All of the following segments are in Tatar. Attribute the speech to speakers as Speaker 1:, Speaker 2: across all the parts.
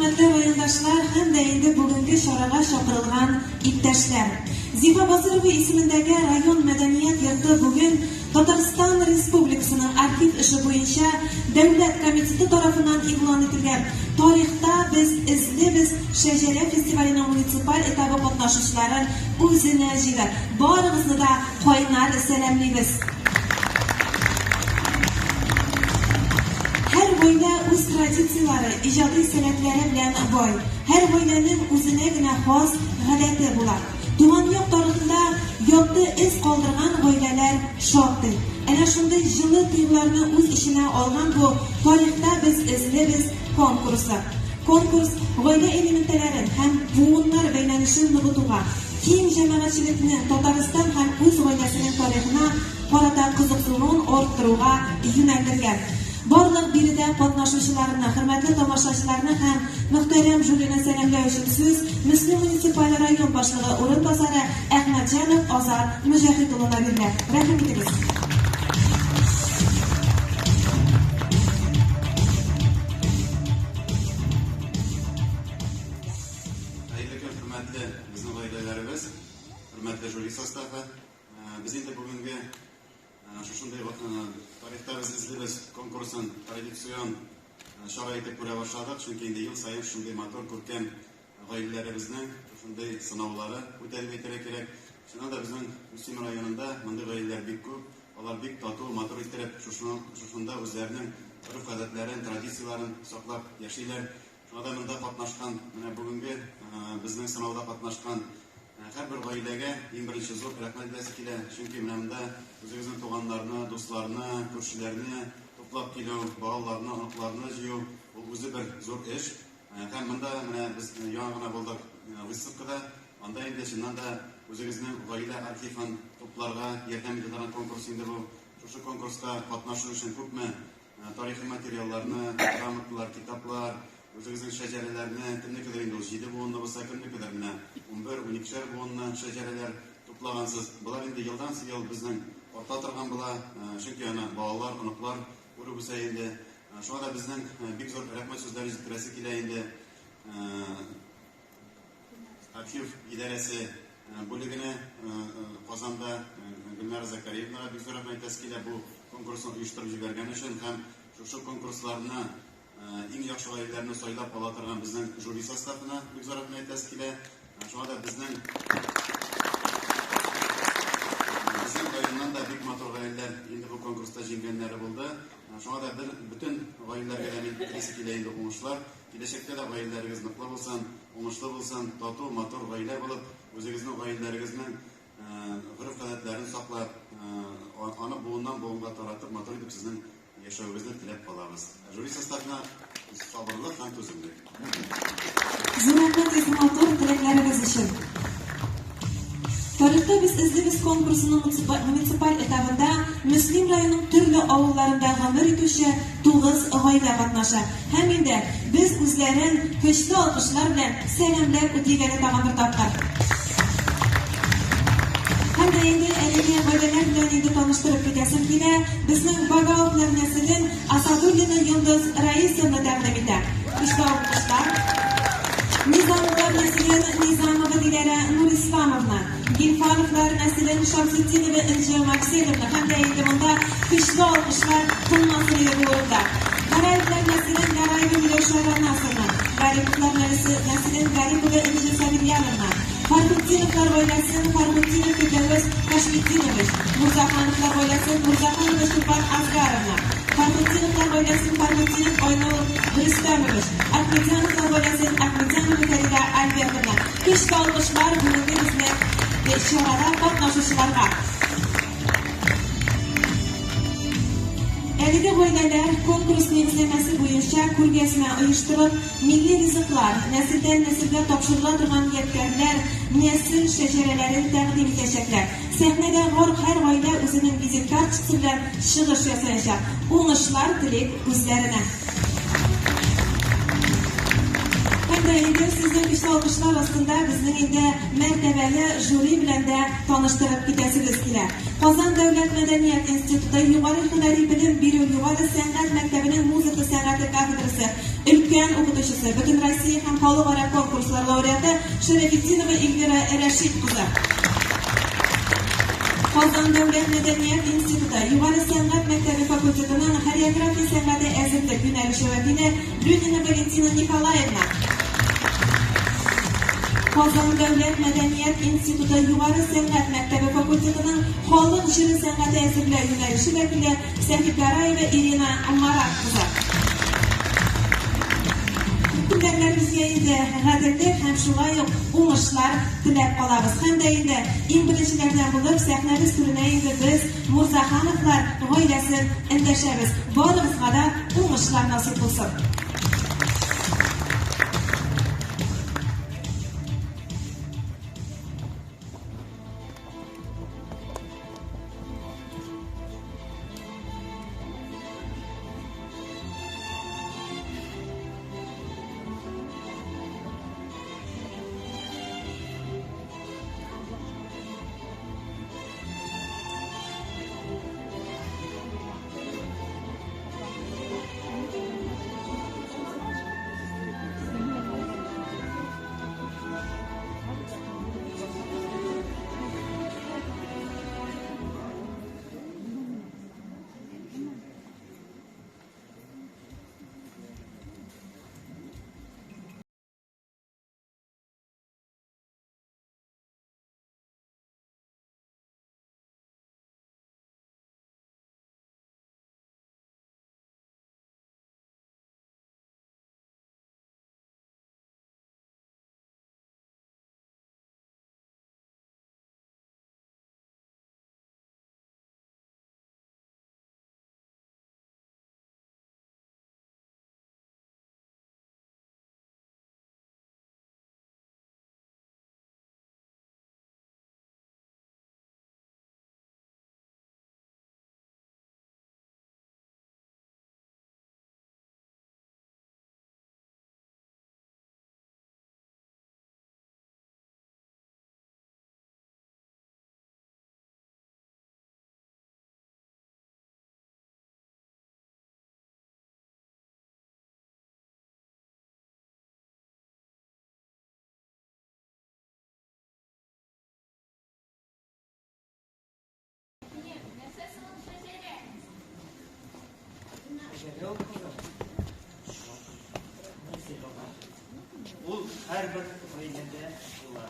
Speaker 1: хөрмәтле райондашлар һәм дә инде бүгенге чарага чакырылган иптәшләр! Зифа Басырова исемендәге район мәдәният йорты бүген Татарстан Республикасының архив эше буенча дәүләт комитеты тарафыннан игълан ителгән Тарихта без эзлебез шәҗәрә фестиваленең муниципаль этабы катнашучыларын үзенә җыйды. Барыгызны да кайнар сәламлибез! Һәр гаилә үз традицияләре, иҗади сәләтләре белән бай. Һәр гаиләнең үзенә генә хас гадәте була. Туган як тарихында якты эз калдырган гаиләләр шактый. Әнә шундый җылы тойгыларны үз эченә алган бу Тарихта без эзлебез конкурсы. Конкурс гаилә элемтәләрен һәм буыннар бәйләнешен ныгытуга, киң җәмәгатьчелекнең Татарстан һәм үз гаиләсенең тарихына карата кызыксынуын арттыруга юнәлдергән. Барлык биредә катнашучыларны, хөрмәтле тамашачыларны һәм мөхтәрәм жюрины сәламләү өчен сүз Мөслим муниципаль район башлыгы урынбасары Әхмәтҗанов Азат Мөҗәһит улына бирелә. Рәхим итегез.
Speaker 2: Хәерле көн, хөрмәтле безнең гаиләләребез, хөрмәтле жюри составы. Без инде бүгенге шушындый тарихта без эзлибез конкурсын традицион чара итеп күрә башладык, чөнки инде ел саен шундый матур, күркәм гаиләләребезнең шушындый сынаулары үтә дип әйтергә кирәк. Чыннан да безнең Мөслим районында мондый гаиләләр бик күп. Алар бик тату, матур иттереп шушында үзләренең гореф-гадәтләрен, традицияләрен саклап яшиләр. Шуңа да монда катнашкан, менә бүгенге безнең сынауда катнашкан һәрбер гаиләгә иң беренче зур рәхмәт әйтәсе килә. Чөнки менә монда үзегезнең туганнарны, дусларны, күршеләрне туплап килү, балаларны, оныкларны җыю, ул үзе бер зур эш. Һәм монда менә без яңа гына булдык выставкада. Анда инде чыннан да үзегезнең гаилә архивын тупларга ярдәм итә торган конкурс инде бу. Шушы конкурста катнашу өчен күпме Тарихи материалларны, грамоталар, китаплар, үзегезнең шәҗәрәләрне, кемнекедер инде ул җиде буынлы булса, кемнекедер менә унбер, уникешәр буынлы шәҗәрәләр туплагансыз. Болар инде елдан-ел безнең арта торган була, чөнки аны балалар, оныклар күреп үсә инде. Шуңа да безнең бик зур рәхмәт сүзләре җиткерәсе килә инде. Архив идарәсе бүлегенә Казанда Гөлнара Закариевнага бик зур рәхмәт әйтәсе килә бу конкурсны оештырып җибәргән өчен һәм шушы конкурсларны иң яхшы гаиләләрне сайлап ала торган безнең жюри составына бик зур рәхмәт әйтәсе килә. Шуңа да безнең безнең районнан да бик матур гаиләләр инде бу конкурста җиңгәннәре булды. Шуңа да бер бөтен гаиләләргә дә мин телисе килә инде уңышлар. Киләчәктә дә гаиләләрегез ныклы булсын, уңышлы булсын, тату, матур гаилә булып, үзегезнең гаиләләрегезнең гореф-гадәтләрен саклап, аны буыннан-буынга таратып, матур итеп сезнең яшәвегезне теләп калабыз. Жюри составына сабырлык һәм түземлек.
Speaker 1: Зур рәхмәт изге матур теләкләрегез өчен. Тарихта без эзлибез конкурсының муниципаль этабында Мөслим районының төрле авылларында гомер итүче 9 гаилә катнаша. Һәм инде без үзләрен көчле алкышлар белән сәламләп үтик әле тагын бер тапкыр. Һәм дә инде әлеге гаиләләр белән инде таныштырып китәсем килә. Безнең Багаовлар нәселен Асадуллина Йолдыз Раисовна тәкъдим итә. Көчле алкышлар. Низамовлар нәселен Низамова Диләрә Нурисламовна, Гильфановлар нәселен Шамсетдинова Энҗе Марселевна һәм дә инде монда көчле алкышлар тынмасын иде бу урында. Гараевлар нәселен Гараева Миләүшә Ранасовна, Гариповлар нәселен Гарипова Энҗе Сабирьяновна, Фархутдиновлар гаиләсен Фархутдинов Фирдәвес Хашметдинович, Мурзахановлар гаиләсен Мурзаханова Чулпан Асгаровна, Фархутдиновлар гаиләсен Фархутдинов Айнур Рөстәмович, Әхмәтҗановлар гаиләсен Әхмәтҗанова Фәридә Альбертовна. Көчле алкышлар бүгенге безнең чарада катнашучыларга. Әлеге гаиләләр конкурс нигезләмәсе буенча күргәзмә оештырып, милли ризыклар, нәселдән-нәселгә тапшырыла торган ядкәрләр, нәсел шәҗәрәләрен тәкъдим итәчәкләр. Сәхнәдә гар һәр гаилә үзенең визит карточкасы белән чыгыш ясаячак. Уңышлар телик үзләренә. Һәм Һәм дә инде сезнең көчле алкышлар астында безнең инде мәртәбәле жюри белән дә таныштырып китәсебез килә. Казан дәүләт мәдәният институты югары һөнәри белем бирү югары сәнгать мәктәбенең музыка сәнгате кафедрасы өлкән укытучысы, Бөтенроссия һәм халыкара конкурслар лауреаты Шәрәфетдинова Эльвира Рәшит кызы. Казан дәүләт мәдәният институты югары сәнгать мәктәбе факультетының хореография сәнгате әзерлек юнәлеше вәкиле Люнина Валентина Николаевна. Казан дәүләт мәдәният институты югары сәнгать мәктәбе факультетының халык җыры сәнгате әзерләү юнәлеше вәкиле Сәхибгараева Ирина Марат кызы. Күптәннәр безгә инде гаделлек һәм шулай ук уңышлар теләп калабыз. Һәм дә инде иң беренчеләрдән булып сәхнәбез түренә инде без Мурзахановлар гаиләсен эндәшәбез. Барыгызга да уңышлар насыйп булсын.
Speaker 3: Шәҗәрә ул, кызым. Нәрсә баба? Ул һәрбер гаиләдә була.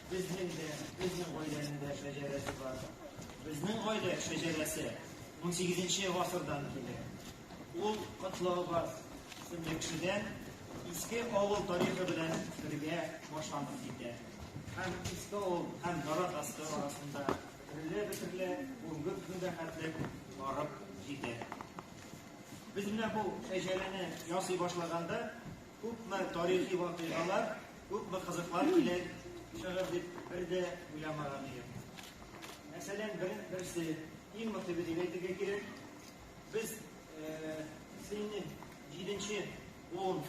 Speaker 3: Безнең дә, безнең гаиләнең дә шәҗәрәсе бар. Безнең гаилә шәҗәрәсе 18 гасырдан килә. Ул Котлыабаз исемле кешедән Иске авыл тарихы белән бергә башланып китә. Һәм Иске авыл һәм Нарат Асты арасында бөтерелә-бөтерелә бүгенге көнгә хәтле барып җитә. Без менә бу шәҗәрәне ясый башлаганда күпме тарихи вакыйгалар, күпме кызыклар килә чыгыр дип бер дә уйламаган идем. Мәсәлән, бер, берсе иң мөһиме дип әйтергә кирәк, без синең җиденче буын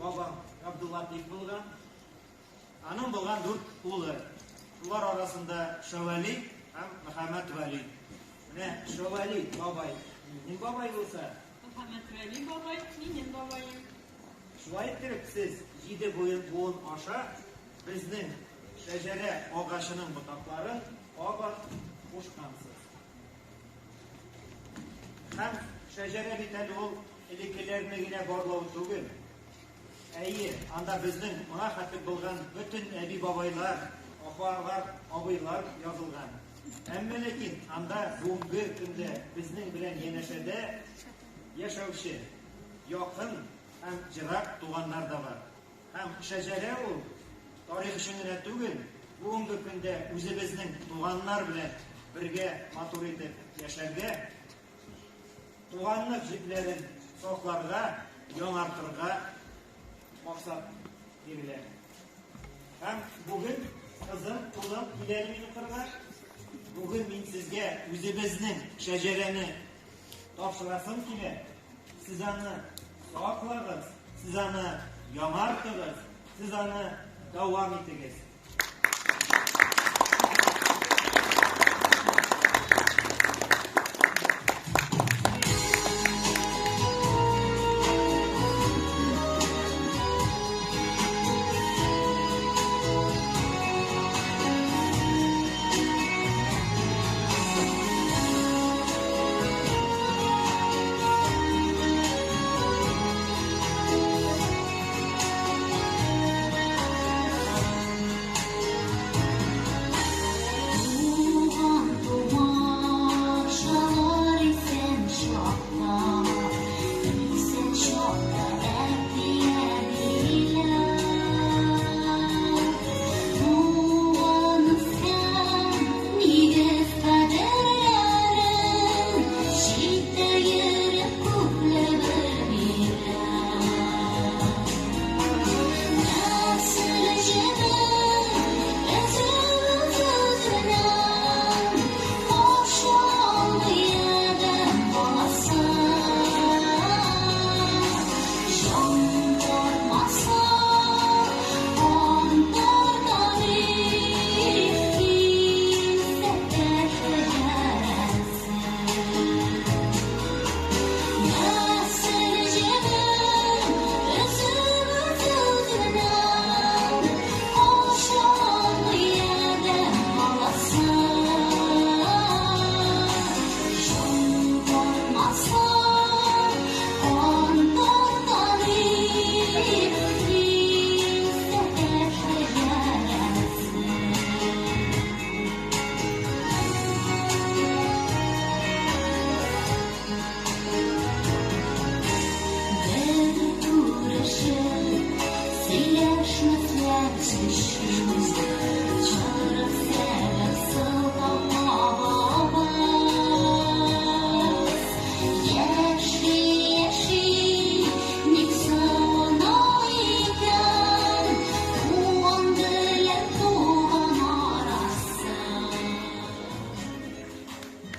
Speaker 3: бабаң Габдуллатыйф булган. Аның булган дүрт улы. Шулар арасында Шәвәли һәм Мөхәммәтвәли. Менә Шәвәли бабай минем бабай булса,
Speaker 4: Мөхәммәтвәли бабай минем бабаем.
Speaker 3: Шулай иттереп, сез җиде буын аша безнең шәҗәрә агачының ботакларын кабат кушкансыз. Һәм шәҗәрә бит әле ул элеккеләрне генә барлау түгел. Әйе, анда безнең моңа хәтле булган бөтен әби-бабайлар, апалар, абыйлар язылган. Әмма ләкин анда бүгенге көндә безнең белән янәшәдә яшәүче якын һәм ерак туганнар да бар. Һәм шәҗәрә ул тарих өчен генә түгел, бүгенге көндә үзебезнең туганнар белән бергә матур итеп яшәргә, туганлык җепләрен сакларга, яңартырга максат бирелә. Һәм бүген, кызым, улым, кил әле минем кырга. Бүген мин сезгә үзебезнең шәҗәрәне тапшырасым килә. Сез аны саклагыз, сез аны яңартыгыз, сез аны дәвам итегез.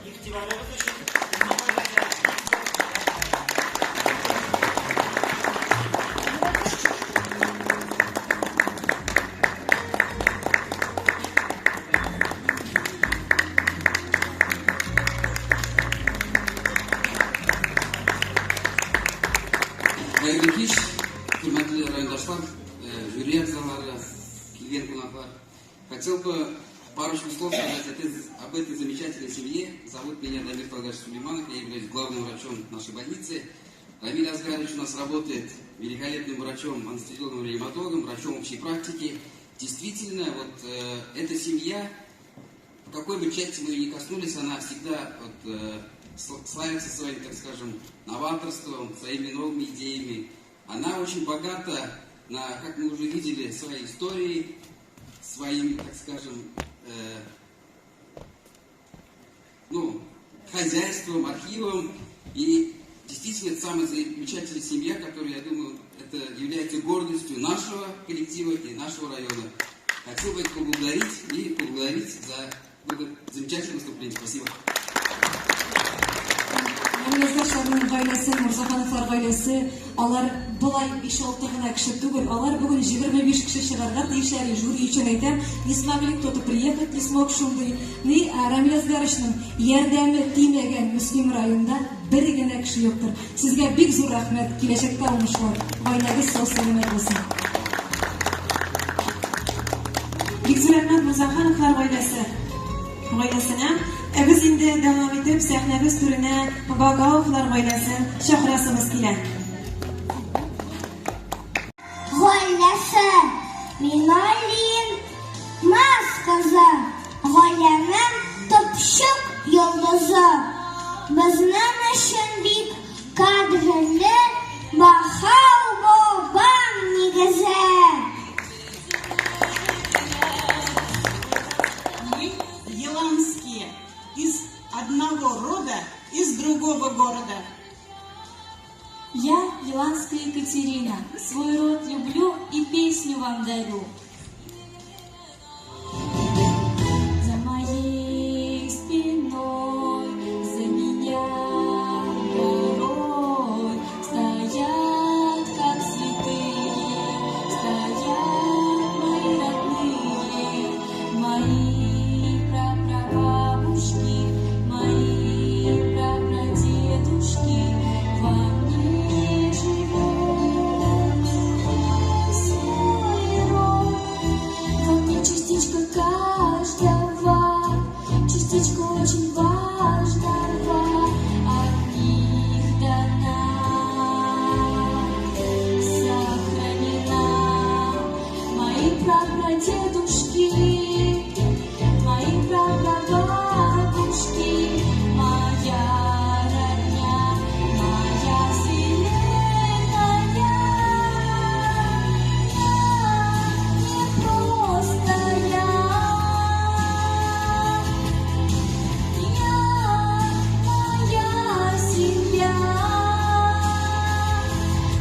Speaker 3: Игътибарыгыз өчен
Speaker 5: Хәерле кич, хөрмәтле райондашлар, жюри әгъзалары, килгән кунаклар. Хотел бы парочку слов сказать об этой замечательной семье. Зовут меня Дамир Талгаевич Сулейманов, я являюсь главным врачом нашей больницы. Рамиль Асгарович у нас работает великолепным врачом, анестезиологом, реаниматологом, врачом общей практики. Действительно, вот эта семья, в какой бы части мы ее ни коснулись, она всегда вот, славится своим, так скажем, новаторством, своими новыми идеями. Она очень богата на, как мы уже видели, своей историей, своим, так скажем, хозяйством, архивом. И действительно, это самая замечательная семья, которая, я думаю, это является гордостью нашего коллектива и нашего района. Хотел бы их поблагодарить и поблагодарить за это замечательное выступление. Спасибо.
Speaker 6: Рамил гаиләсе, Мурзахановлар гаиләсе, алар болай 5-6 гына кеше түгел, алар бүген 25 кеше чыгарга тиешләр, жюри өчен әйтәм, не смогли кто-то приехать, не смог шундый. Ни Рамил Асгаровичның ярдәме тимәгән Мөслим районында бер генә кеше юктыр. Сезгә бик зур рәхмәт, киләчәктә уңышлар, гаиләгез сау-сәламәт булсын.
Speaker 1: Бик зур рәхмәт Мурзахановлар гаиләсе. Гаиләсенә. Ә без инде дәвам итеп сәхнәбез түренә Багаевлар гаиләсен чакырасыбыз килә.
Speaker 7: Гаиләсе Миналин Маз кызы, гаиләнең төпчек йолдызы. Безнең өчен бик кадерле Бахау бабам нигезе.
Speaker 8: Мы еланские, из одного рода, из другого города.
Speaker 9: Я Еланская Екатерина, свой род люблю и песню вам дарю. За моей спиной, за меня горой стоят, как святые прапрадедушки, мои прапрабабушки, моя родня, моя вселенная. Я не просто я, я моя семья.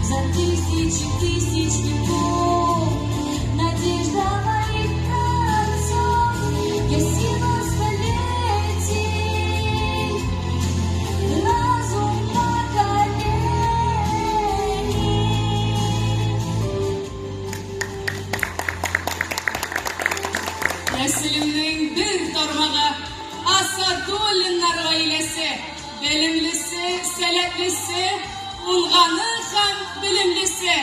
Speaker 9: За тысячи тысяч веков надежда моих праотцов, я сила столетий, разум поколений.
Speaker 4: Нәселемнең бер тармагы Асадуллиннар гаиләсе, белемлесе, сәләтлесе, уңганы һәм белемлесе.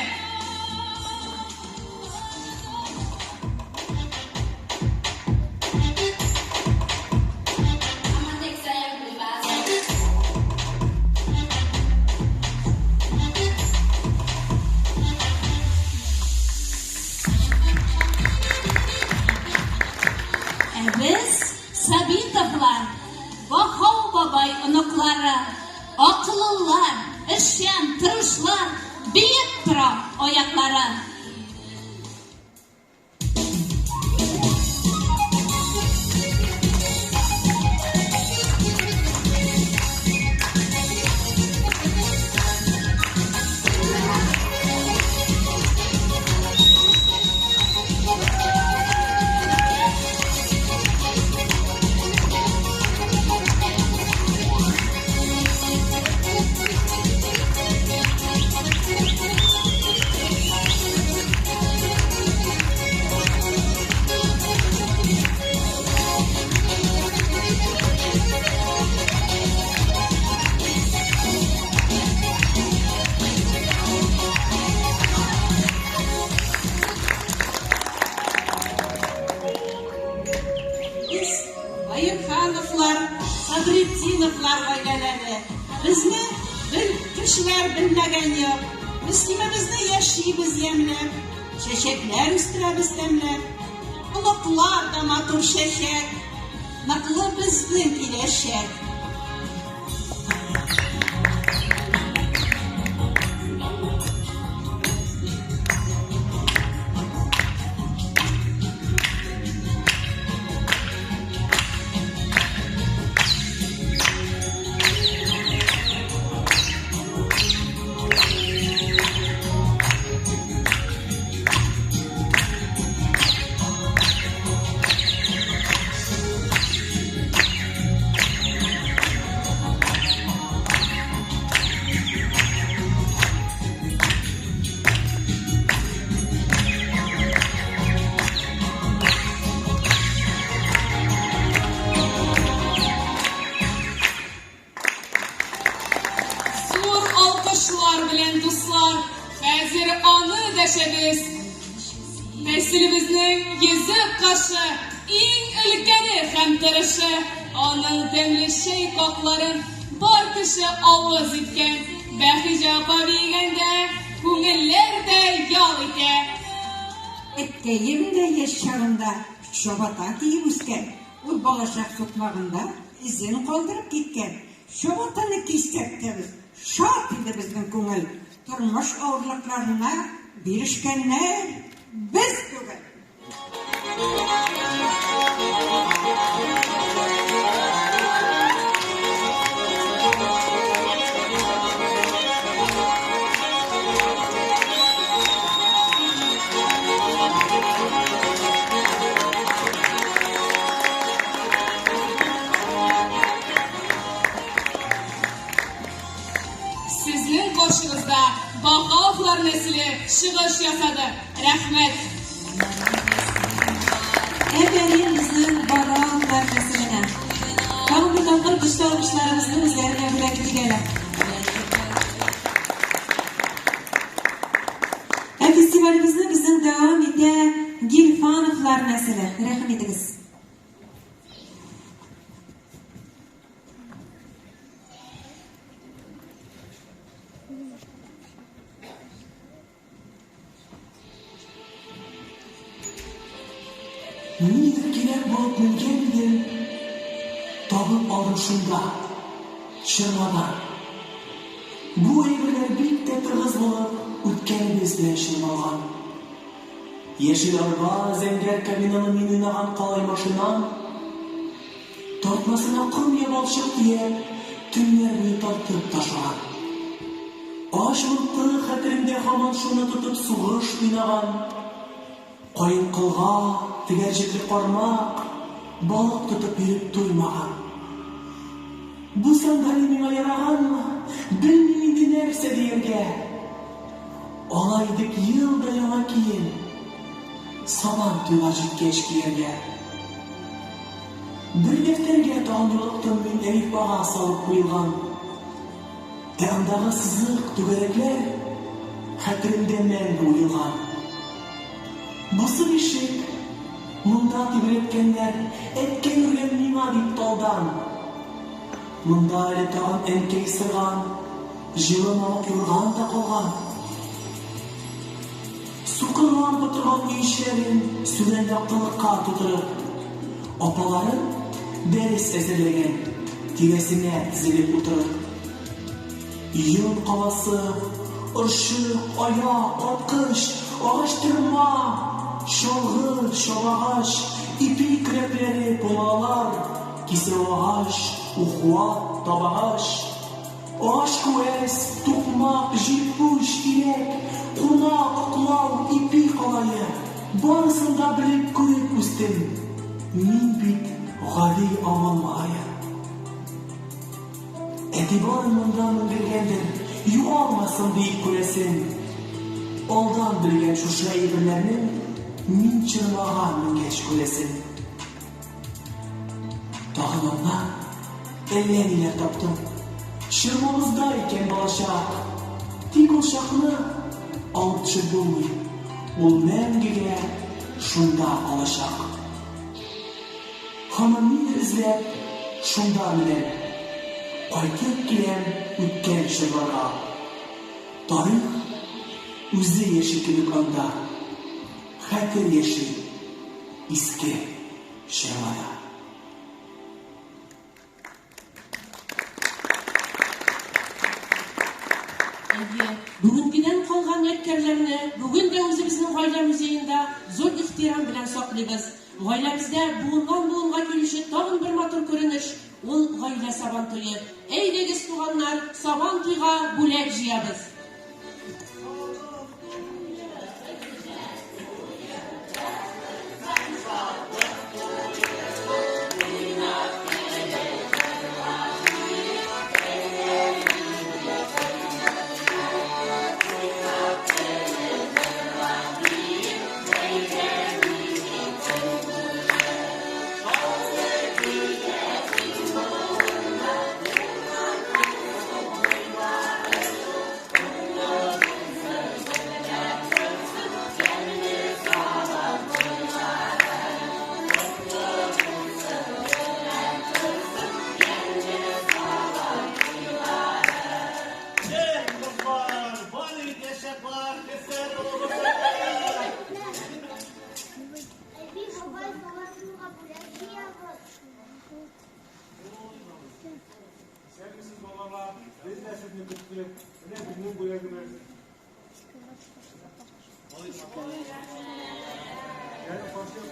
Speaker 9: Ә без Сабитовлар, Баһау бабай оныклары, акыллылар, эшчән, тырышлар, биек тора аяклары.
Speaker 8: Без Баирхановлар, Садретдиновлар гаиләләре. Безне бел кешеләр белмәгән юк. Мөслимебезне яшибез ямьләп, чәчәкләр үстерәбез тәмләп. Оныклар да матур чәчәк, ныклы безнең киләчәк.
Speaker 4: Зур алкышлар белән, дуслар, хәзер аны дәшәбез. Нәселебезнең йөзек кашы, иң өлкәне һәм тырышы, аның тәмле чәй какларын бар кеше авыз иткән. Бәхиҗә апа биегәндә күңелләр дә ял итә.
Speaker 10: Әткәем дә яшь чагында чабата киеп үскән. Ул балачак сукмагында эзен калдырып киткән. Чабатаны кисәк тә без, шат иде безнең күңел. Тормыш авырлыкларына бирешкәннәр без түгел.
Speaker 4: Сезнең каршыгызда Бакаловлар нәселе чыгыш ясады. Рәхмәт.
Speaker 1: Афәрин безнең Бакаловлар нәселенә. Тагын бер тапкыр көчле алкышларыбызны үзләренә бүләк итик әле. Ә фестивалебезне безнең дәвам итә Гильфановлар нәселе. Рәхим итегез.
Speaker 11: Нидер кирәк булып менгән идем, табып алдым шунда, чормадан. Бу әйберләр бик тә тыгыз булып, үткәнебез белән чорналган. Яшел арба, зәңгәр кабиналы мин уйнаган калай машинам, тартмасына ком я балчык төяп, төннәр буе тартып ташыган. Агач мылтык, хәтеремдә һаман шуны тотып сугыш уйнаган. Каен колга, тегәрҗекле кармак, балык тотып йөреп туймаган. Бу сандали миңа яраганмы, белмим инде нәрсә дияргә. Ала идек ел да яңа кием, Сабан туйлар җиткәч кияргә. Бер дәфтәргә тагын юлыктым мин әлифбага салып куелган. Ә андагы сызык, түгәрәкләр хәтеремдә мәңге уелган. Бусы бишек, монда тибрәткәннәр, әткәй үргән миңа дип талдан. Монда әле тагын әнкәй сырган, җылы мамык юрган да калган. Сукыр лампа торган өй эчләрен сүрән яктылыкка тутырып, апаларым дәрес әзерләгән, тирәсенә тезелеп утырып. Йон каласы, орчык, аяк, капкыч, агач тырма, чалгы, чабагач, ипи көрәкләре, пумалалар, кисәү агач, ухуат, табагач, агач күәс, тукмак, җилпүч, иләк, куна, оклау, ипи калае, барысын да белеп, күреп үстем. Мин бит гади авыл малае. Әти барын монда менгергәндер, югалмасын диеп күрәсең. Алдан белгән шушы әйберләрнең мин чормага менгәч күрәсен. Тагын аннан әллә ниләр таптым. Чормабызда икән балачак. Тик ул чакны алып төшеп булмый. Ул мәңгегә шунда калачак. Һаман нидер эзләп, шунда менәм. Кайтып киләм үткән чорларга. Тарих үзе яши кебек анда. Хәтер яши иске чорларда.
Speaker 8: Әйе, бүгенгедән калган ядкәрләрне бүген дә үзебезнең гаилә музеенда зур ихтирам белән саклыйбыз. Гаиләбездә буыннан-буынга килүче тагын бер матур күренеш, ул гаилә Сабантуе. Әйдәгез, туганнар, Сабан туйга бүләк җыябыз!
Speaker 12: Исәнмесез, балалар. Без дә сезне көттек. Менә безнең бүләгебез. Яны карчык,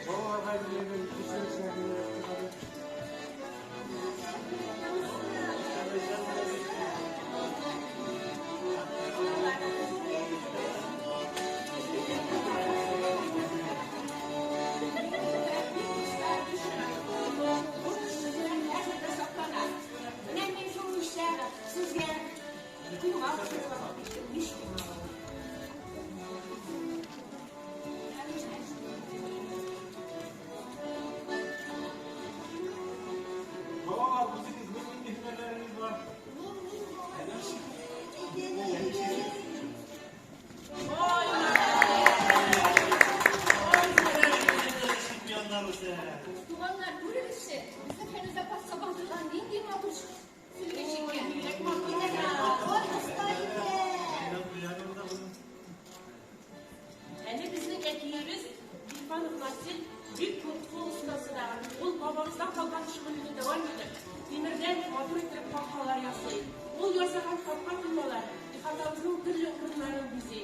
Speaker 12: балаларга әзерләгән кичерешләрне чыгарып.
Speaker 8: Менә мин шул мичтә сезгә коймак пешереп
Speaker 12: Балалар, үзегезнең нинди һөнәрләрегез бар?
Speaker 4: Туганнар, күрегезче, безнең Фәнүзә апа Сабантуйга нинди матур сөлге чиккән.
Speaker 8: Әле безнең әтиебез Гыйльфанов Марсель Бик күп кул остасы да. Ул бабабыздан калган шөгыльне дәвам итеп, тимердән матур итеп капкалар ясый. Ул ясаган капка-коймалар ихатабызның төрле урыннарын бизи.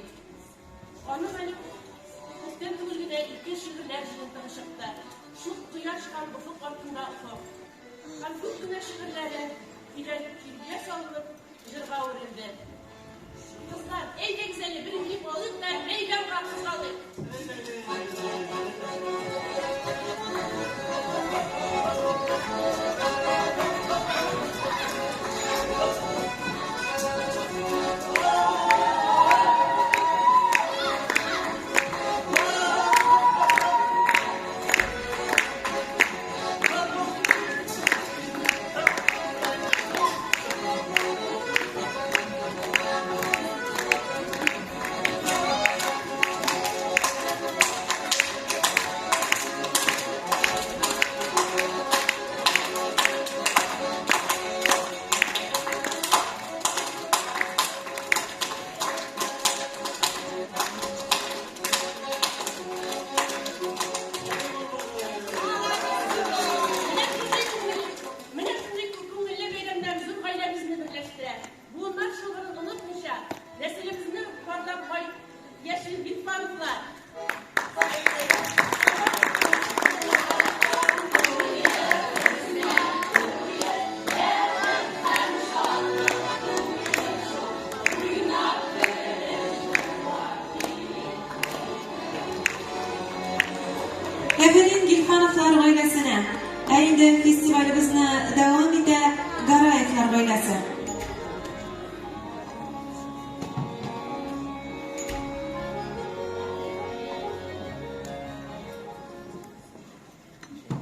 Speaker 8: Аның әле күптән түгел генә ике шигырьләр җыентыгы чыкты. Шук кояш һәм офык артында офык. Һәм күп кенә шигырьләре көйгә салынып, җырга әверелде. Кызлар, әйдәгез әле бер биеп алыйк та мәйданга кузгалыйк. Менә шундый күңелле бәйрәмнәр зур гаиләбезне берләштерә. Буыннар чылбырын онытмыйча, нәселебезне барлап яши Гыйльфановлар.
Speaker 1: Афәрин Гильфановлар гаиләсенә! Ә инде фестивалебезне дәвам итә Гараевлар гаиләсе.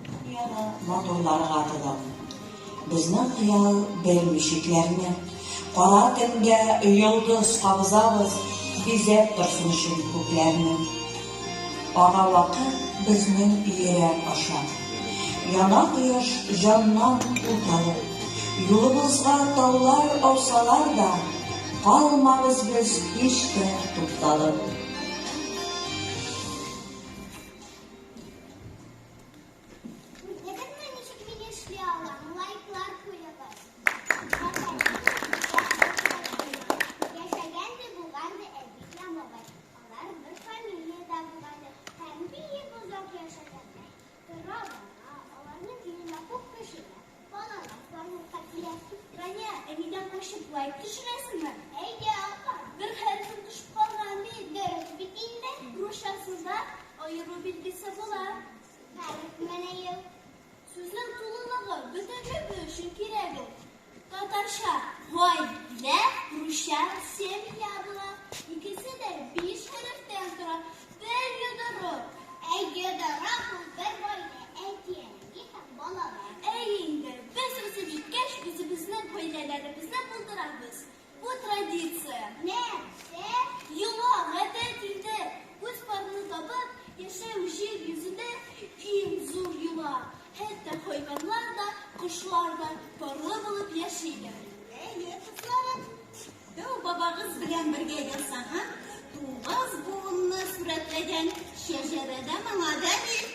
Speaker 13: Дөньяны матурларга тотам. Безнең хыял белми чикләрне. Кара төнгә йолдыз кабызабыз, бизәп торсын өчен күкләрне. Ага вакыт безнең йөрәк аша. Яна кояш җаннан ут алып. Юлыбызга таулар аусалар да, калмабыз без һич тә тукталып.
Speaker 7: Күрдегезме, ничек мин эшли алам? Лайклар куегыз. Яшәгән дә булган да әби белән бабай. Алар бер фамилиядә булган да һәм бик озак яшәгәннәр. Тора-бара аларның өенә күп кешеләр, балалар барлыкка килә. Рания, әнидән качып лайк төшерәсеңме? Әйдә, апа, бер хәрефем төшеп калган бит. Дөрес бит инде. Русчасында аеру билгесе була. Хәреф менә. Сүзнең тулылыгы, бөтенлеге өчен кирәк ул. Татарча гаилә, русча семья була. Икесе дә биш хәрефтән тора. Бер йодрык. Ә йодрык ул бер гаилә, әти-әни һәм балалар. Әйе инде, без үсеп җиткәч, үзебезнең гаиләләребезне булдырабыз. Бу традиция. Нәрсә? Йола, гадәт инде. Үз парыңны табып, яшәү җир йөзендә иң зур йола. Хәтта хайваннар да, кошлар да парлы булып яшиләр.
Speaker 14: Әйе, кызларым, дәү бабагыз белән бергә ясаган тугыз буынны сурәтләгән шәҗәрә дә моңа дәлил.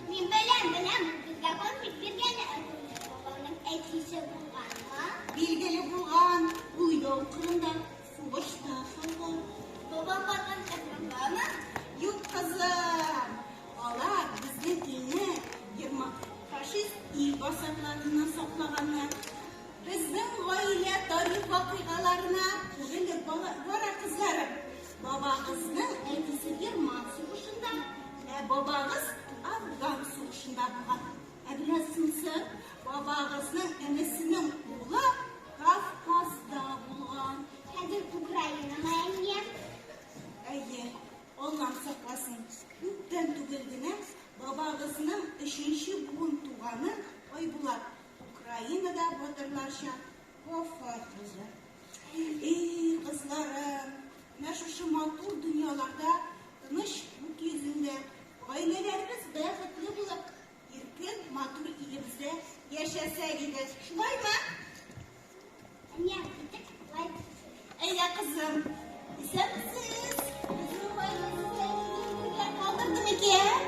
Speaker 7: Мин беләм, беләм, ул безгә конфет биргән, ә бабамның әтисе булганмы?
Speaker 14: Билгеле булган, ул яу кырында сугышта калган.
Speaker 7: Бабам барган Әфгангамы?
Speaker 14: Юк, кызым, алар безнең илне герман фашист ил басарларыннан саклаганнар. Безнең гаилә тарих вакыйгаларына үрелеп бара, кызларым. Бабагызның әтисе герман сугышында, ә бабагыз Афган сугышында булган. Ә беләсеңме, бабагызның энесенең улы Кавказда булган.
Speaker 7: Хәзер Украинамы, әнием?
Speaker 14: Әйе, Аллам сакласын. Күптән түгел генә бабагызның өченче буын туганы Айбулат Украинада батырларча вафат булды. Эй, кызларым, менә шушы матур дөньяларда, тыныч күк йөзендә, гаиләләребез бәхетле булып, иркен, матур илебездә яшәсәк иде. Шулаймы?
Speaker 7: Әнием, киттек, лайк төшерик.
Speaker 14: Әйдә, кызым. Исәнмесез. Безнең гаилә сезгә нинди бүләк калдырды микән?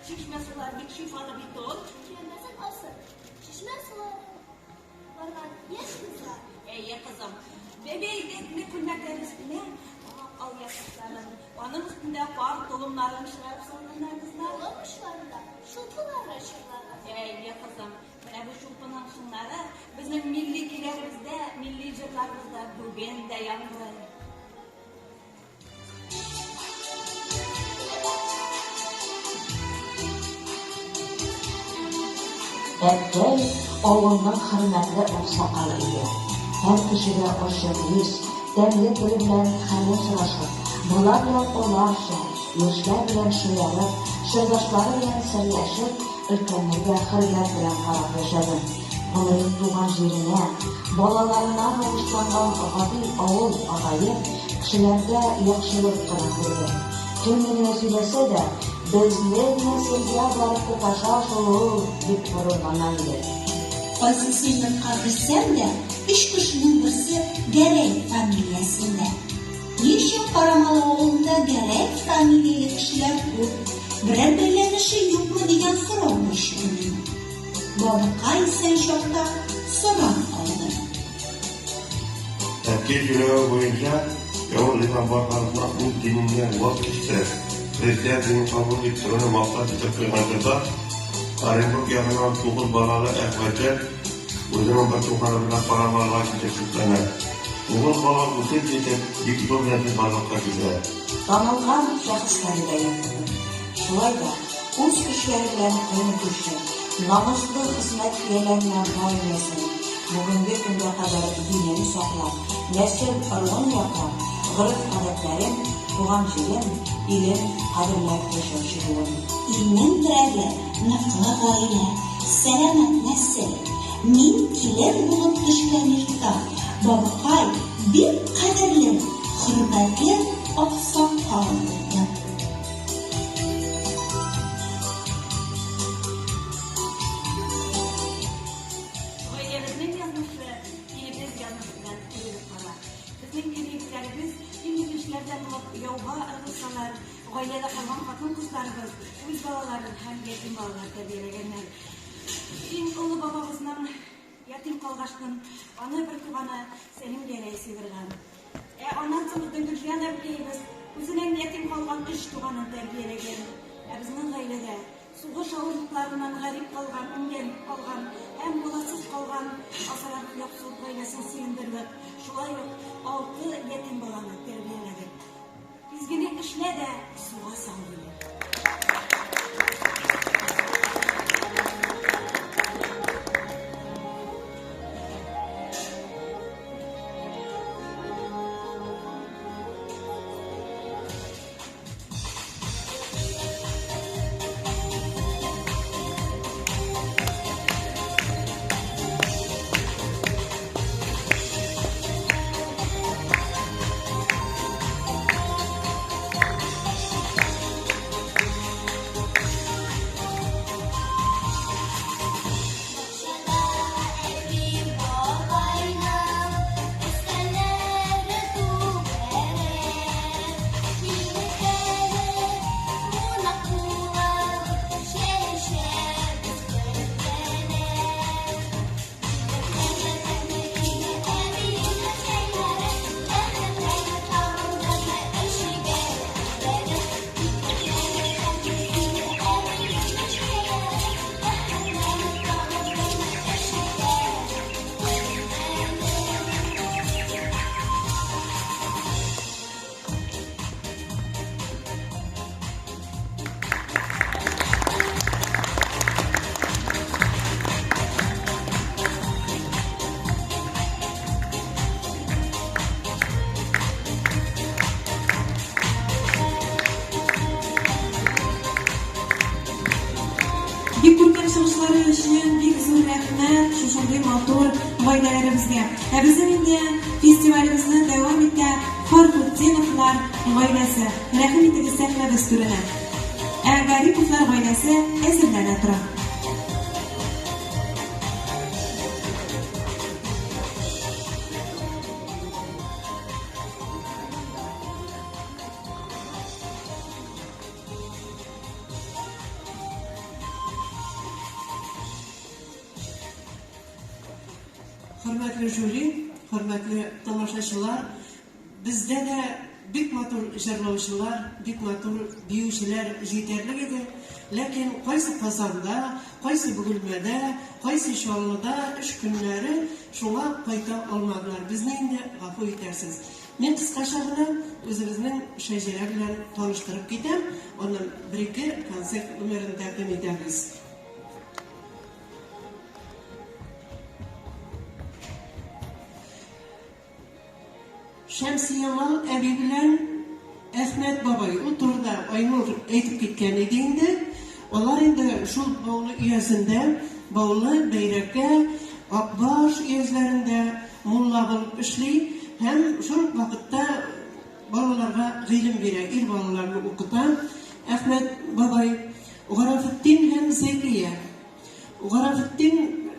Speaker 14: Чишмә сулары бик шифалы бит ул.
Speaker 7: Көянтәсен асып, чишмә сулары барган яшь кызлар.
Speaker 14: Әйе, кызым. Бәбәй күлмәкләр өстенә ак алъяпкычларын, аның өстендә пар толымнарын чыгарып салганнар кызлар.
Speaker 7: Толым очларында чулпылары чорнаган.
Speaker 14: Әйе, кызым. Менә бу чулпының чыңнары безнең милли көйләребездә, милли җырларыбызда бүген дә яңгырый.
Speaker 13: Әткәй авылның хөрмәтле аксакалы иде. Һәр кешегә ачык йөз, тәмле теле белән хәлен сорашып, бала белән аларча, яшьләр белән шаярып, чордашлары белән серләшеп, өлкәннәргә хөрмәт белән карап яшәде. Гомерен туган җиренә, балаларына багышланган гади авыл агае кешеләрдә яхшылык кына күрде. Кемне генә сөйләсә дә, безнең нәселгә барып тоташа шул ул, дип горурлана иде.
Speaker 14: Кайсы сыйныфка керсәм дә, өч кешенең берсе Гәрәй фамилиясендә. Ни өчен Карамалы авылында Гәрәй фамилияле кешеләр күп, берәр бәйләнеше юкмы дигән сорау борчыды мине. Бабыкай исән чакта сорап калды.
Speaker 15: Әткәй сөйләве буенча, явыз Иван бар халыкны үз диненнән ваз кичтереп, христиан динен кабул иттерүне максат итеп куйган чорда, Оренбург ягыннан тугыз балалы Әхмәтҗан үзенең бер туганы белән Карамалыга китеп төпләнә. Тугыз бала үсеп җитеп, бик зур нәсел барлыкка килә.
Speaker 13: Танылган шәхесләре дә юк түгел. Шулай да, үз көчләре белән көн итүче, намуслы хезмәт ияләренә бай нәсел, бүгенге көнгә кадәр динен саклап, нәсел-ыруын яклап, гореф-гадәтләрен, туган җирен, илен кадерләп яшәүче буын.
Speaker 14: Илнең терәге, ныклы гаилә, сәламәт нәсел. Мин килен булып төшкән йортта бабакай бик кадерле, хөрмәтле аксакал булды.
Speaker 1: Гаиләбезнең язмышы илебез язмышы белән үрелеп бара. Безнең ир-егетләребез иң беренчеләрдән булып яуга ыргылсалар, гаиләдә калган хатын-кызларыбыз үз балаларын һәм ятим балалар тәрбияләгәннәр. Иң олы бабабызның ятим калгачтын аны бер туганы Сәлим Гәрәй сыйдырган. Ә аннан соң безнең Гөлфиян әбекәебез үзенең ятим калган өч туганын тәрбияләгән. Ә безнең гаиләдә сугыш авырлыкларыннан гарип калган, имгәнеп калган һәм баласыз калган Асаранов Яксур гаиләсен сөендердек. Шулай ук алты ятим баланы тәрбияләдек. Изгелек эшлә дә суга сал диләр.
Speaker 7: Бакчада әби-бабайның өстәлләре түгәрәк. Килдек әле кунак булып, чәй эчәбез бергәләп. Тәмле иде әбиемнең чәйләре, тәмле тагын эчүгә өндәде. Тәмле иде әбиемнең чәйләре, тәмле тагын эчүгә өндәде.
Speaker 1: Бик күркәм чыгышлары өчен бик зур рәхмәт шушындый матур гаиләләребезгә. Ә безнең инде фестивалебезне дәвам итә Фархутдиновлар гаиләсе. Рәхим итегез сәхнәбез түренә. Ә Гариповлар гаиләсе әзерләнә тора.
Speaker 8: Хөрмәтле жюри, хөрмәтле тамашачылар, бездә дә бик матур җырлаучылар, бик матур биючеләр җитәрлек иде. Ләкин кайсы Казанда, кайсы Бөгелмәдә, кайсы Чаллыда эш көннәре, шуңа кайта алмадылар. Безне инде гафу итәрсез. Мин кыскача гына үзебезнең шәҗәрә белән таныштырып китәм, аннан бер-ике концерт номерын тәкъдим итәбез. Шәмсиямал әби белән Әхмәт бабай, ул турыда Айнур әйтеп киткән иде инде. Алар инде шул Баулы өязендә, Баулы, Бәйрәкә, Акбаш өязләрендә мулла булып эшли һәм шул ук вакытта балаларга гыйлем бирә, ир балаларны укыта Әхмәт бабай. Гарафетдин һәм Зәкия. Гарафетдин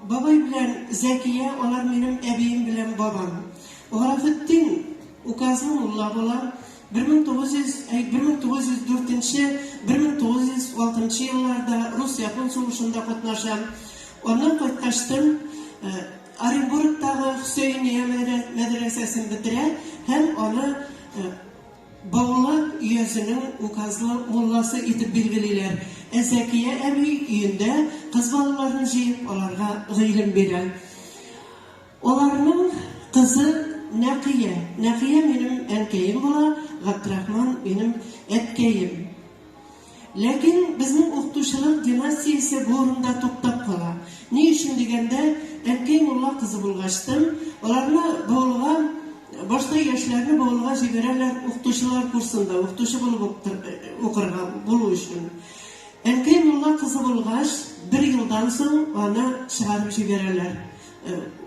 Speaker 8: бабай белән Зәкия, алар минем әбием белән бабам. Гарафетдин указлы мулла була. 1900, әй, 1904 1906 елларда рус-япон сугышында катнаша. Аннан кайткачтын Оренбургтагы Хөсәения мәдрәсәсен бетерә һәм аны Баулы өязенең указлы мулласы итеп билгелиләр. Ә Зәкия әби өендә кыз балаларын җыеп, аларга гыйлем бирә. Аларның кызы Нәкыя. Нәкыя минем әнкәем була, Габдрахман минем әткәем. Ләкин безнең укытучылык династиясе бу урында туктап кала. Ни өчен дигәндә, әнкәй мулла кызы булгачтын, аларны Баулыга, башта яшьләрне Баулыга җибәрәләр укытучылар курсында, укытучы булып укырга булу өчен. Әнкәй мулла кызы булгач, бер елдан соң аны чыгарып җибәрәләр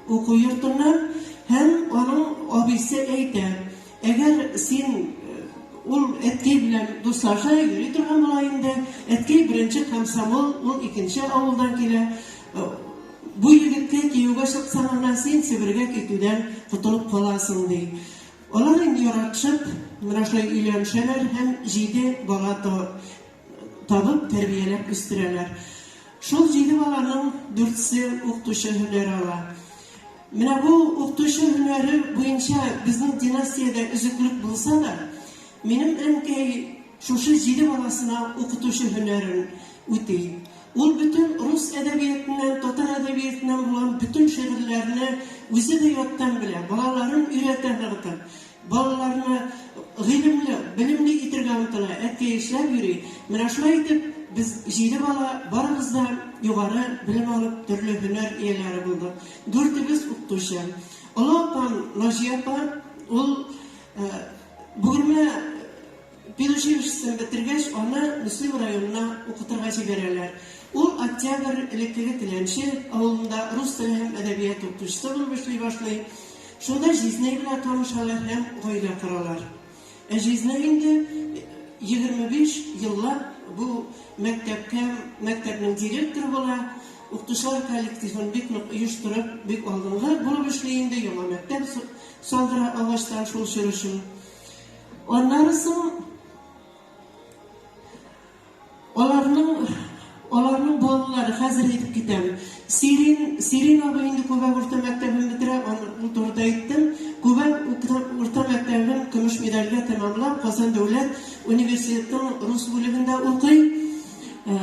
Speaker 8: уку йортыннан һәм аның абыйсы әйтә, Әгәр син ул әткәй белән дуслаша, йөри торган була инде. Әткәй беренче комсомол, ул икенче авылдан килә. Бу егеткә кияүгә чыксаң гына син Себергә китүдән котылып каласың, ди. Алар инде яратышып, менә шулай өйләнешәләр һәм җиде бала табып, тәрбияләп үстерәләр. Шул җиде баланың дүртсе укытучы һөнәре ала. Менә бу укытучы һөнәре буенча безнең династиядә өзеклек булса да, минем әнкәй шушы җиде баласына укытучы һөнәрен үти. Ул бөтен рус әдәбиятыннан, татар әдәбиятыннан булган бөтен шигырьләрне үзе дә яттан белә, балаларын өйрәтә ныгытып. Балаларны гыйлемле, белемле итергә омтыла, әткәй эшләп йөри. Менә шулай итеп, без җиде бала, барыбыз да югары белем алып, төрле һөнәр ияләре булдык. Дүртебез укытучы. Олы апам Наҗия апа, ул Бөгелмә педучилищесын бетергәч, аны Мөслим районына укытырга җибәрәләр. Ул Октябрь, элеккеге Теләнче авылында рус теле һәм әдәбият укытучысы булып эшли башлый. Шунда җизнәй белән танышалар һәм гаилә коралар. Ә җизнәй инде 25 еллап бу мәктәпкә, мәктәпнең директоры була, укытучылар коллективын бик нык оештырып, бик алдынгы булып эшли инде, яңа мәктәп салдыра агачтан шул чор өчен. Аннары соң Аларның аларның балалары, хәзер әйтеп китәм. Сирин, Сирин абый инде Күбәк урта мәктәбен бетерә, аны ул турыда әйттем. Күбәк урта мәктәбен көмеш медальгә тәмамлап, Казан дәүләт университетының рус бүлегендә укый. Э,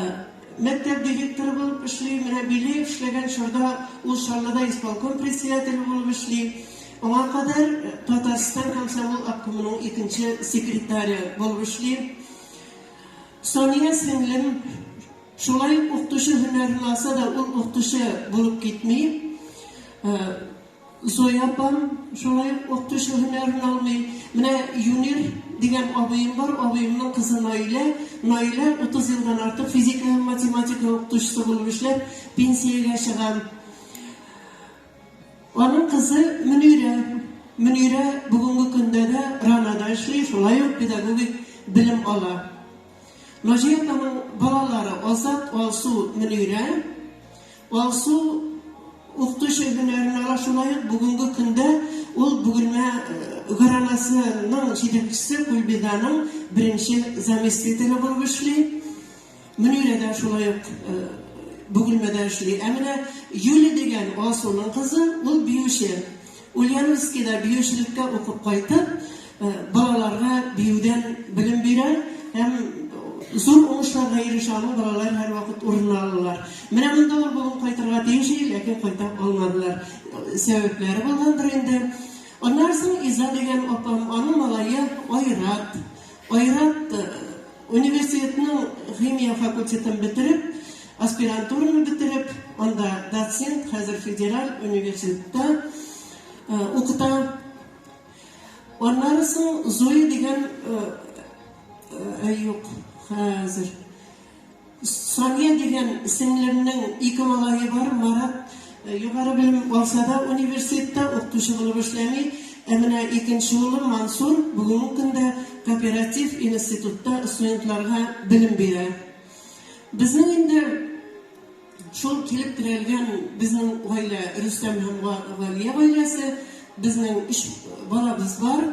Speaker 8: мәктәп директоры булып эшли. Менә Белеев эшләгән чорда ул Чаллыда исполком председателе булып эшли. Аңа кадәр э, Татарстан комсомол обкомының икенче секретаре булып эшли. Сания сеңлем шулай ук укытучы һөнәрен алса да, ул укытучы булып китми. Зоя апам шулай ук укытучы һөнәрен алмый. Менә Юнир дигән абыем бар, абыемның кызы Наилә. Наилә 30 елдан артык физика һәм математика укытучысы булып эшләп, пенсиягә чыга. Аның кызы Мөнирә. Мөнирә бүгенге көндә дә РАНАда эшли, шулай ук педагогик белем ала. Наҗия апаның балалары Азат, Алсу, Мөнирә. Алсу укытучы һөнәрен ала, шулай ук бүгенге көндә ул Бөгелмә ГРАНАсының җитәкчесе, Кульбиданың беренче заместителе булып эшли. Мөнирә дә шулай ук.
Speaker 16: Бөгелмәдә эшли. Ә менә Юля дигән Алсуның кызы, ул биюче. Ульяновскида биючелеккә укып кайтып, балаларга биюдән белем бирә һәм зур уңышларга ирешә, аның балалары һәрвакыт урын алалар. Менә монда ул бүген кайтырга тиеш иде, ләкин кайта алмадылар. Сәбәпләре булгандыр инде. Аннан соң Иза дигән апам, аның малае Айрат. Айрат университетның химия факультетын бетереп, аспирантураны бетереп, анда доцент, хәзер федераль университетта укыта. Аннары соң Зоя дигән, юк, хәзер Сания дигән сеңлемнең ике малае бар, Марат югары белем алса да университетта укытучы булып эшләми, ә менә икенче улым Мансур бүгенге көндә кооператив институтта студентларга белем бирә. Безнең инде шул килеп терәлгән безнең гаилә Рөстәм һәм Галия гаиләсе, безнең өч балабыз бар.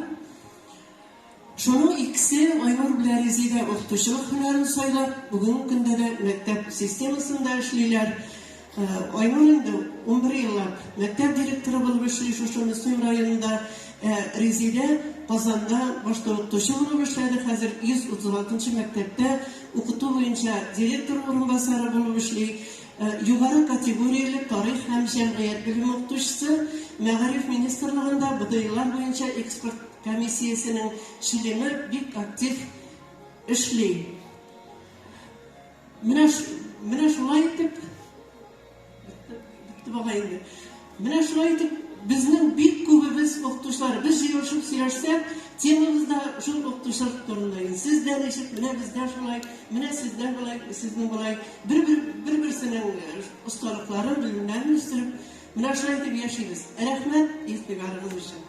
Speaker 16: Шуның икесе, Айнур белән Резидә укытучылык һөнәрен сайлап, бүгенге көндә дә мәктәп системасында эшлиләр. Айнур инде 11 еллап мәктәп директоры булып эшли шушы Мөслим районында. Ә Резидә Казанда башта укытучы булып эшләде, хәзер 136 нчы мәктәптә укыту буенча директор урынбасары булып эшли. Югары категорияле тарих һәм җәмгыять белеме укытучысы, Мәгариф министрлыгында БДИлар буенча эксперт комиссиясенең члены бик актив эшли. Менә менә шулай итеп бетте бугай инде. Менә шулай итеп безнең бик күбебез укытучылар, без җыелышып сөйләшсәк, темабыз да шул укытучылык турында. Инде сез дә ничек, менә бездә шулай, менә сездә болай, сезнең болай. Бер-бер бер-берсенең осталыкларын, белемнәрен үстереп, Менә шулай итеп яшибез. Рәхмәт игътибарыгыз өчен.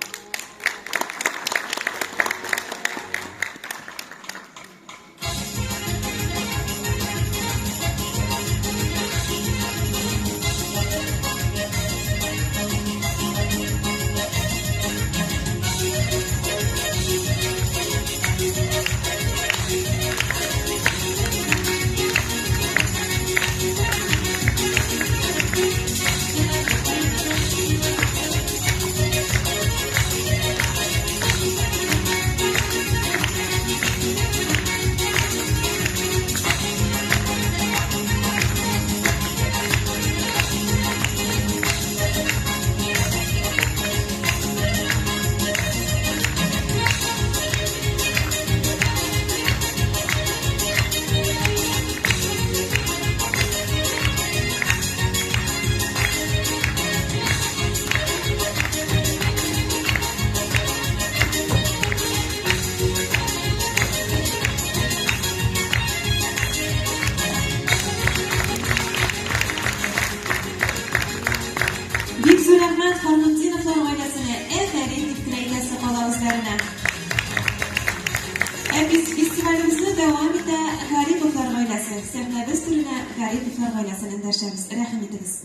Speaker 16: Бик зур рәхмәт Фармутдиновлар гаиләсенә, әфәрин дип кенә әйтәсе кала үзләренә. Ә без фестивалебезне дәвам итә Гариповлар гаиләсе. Сәхнәбез түренә Гариповлар гаиләсен эндәшәбез. Рәхим итегез.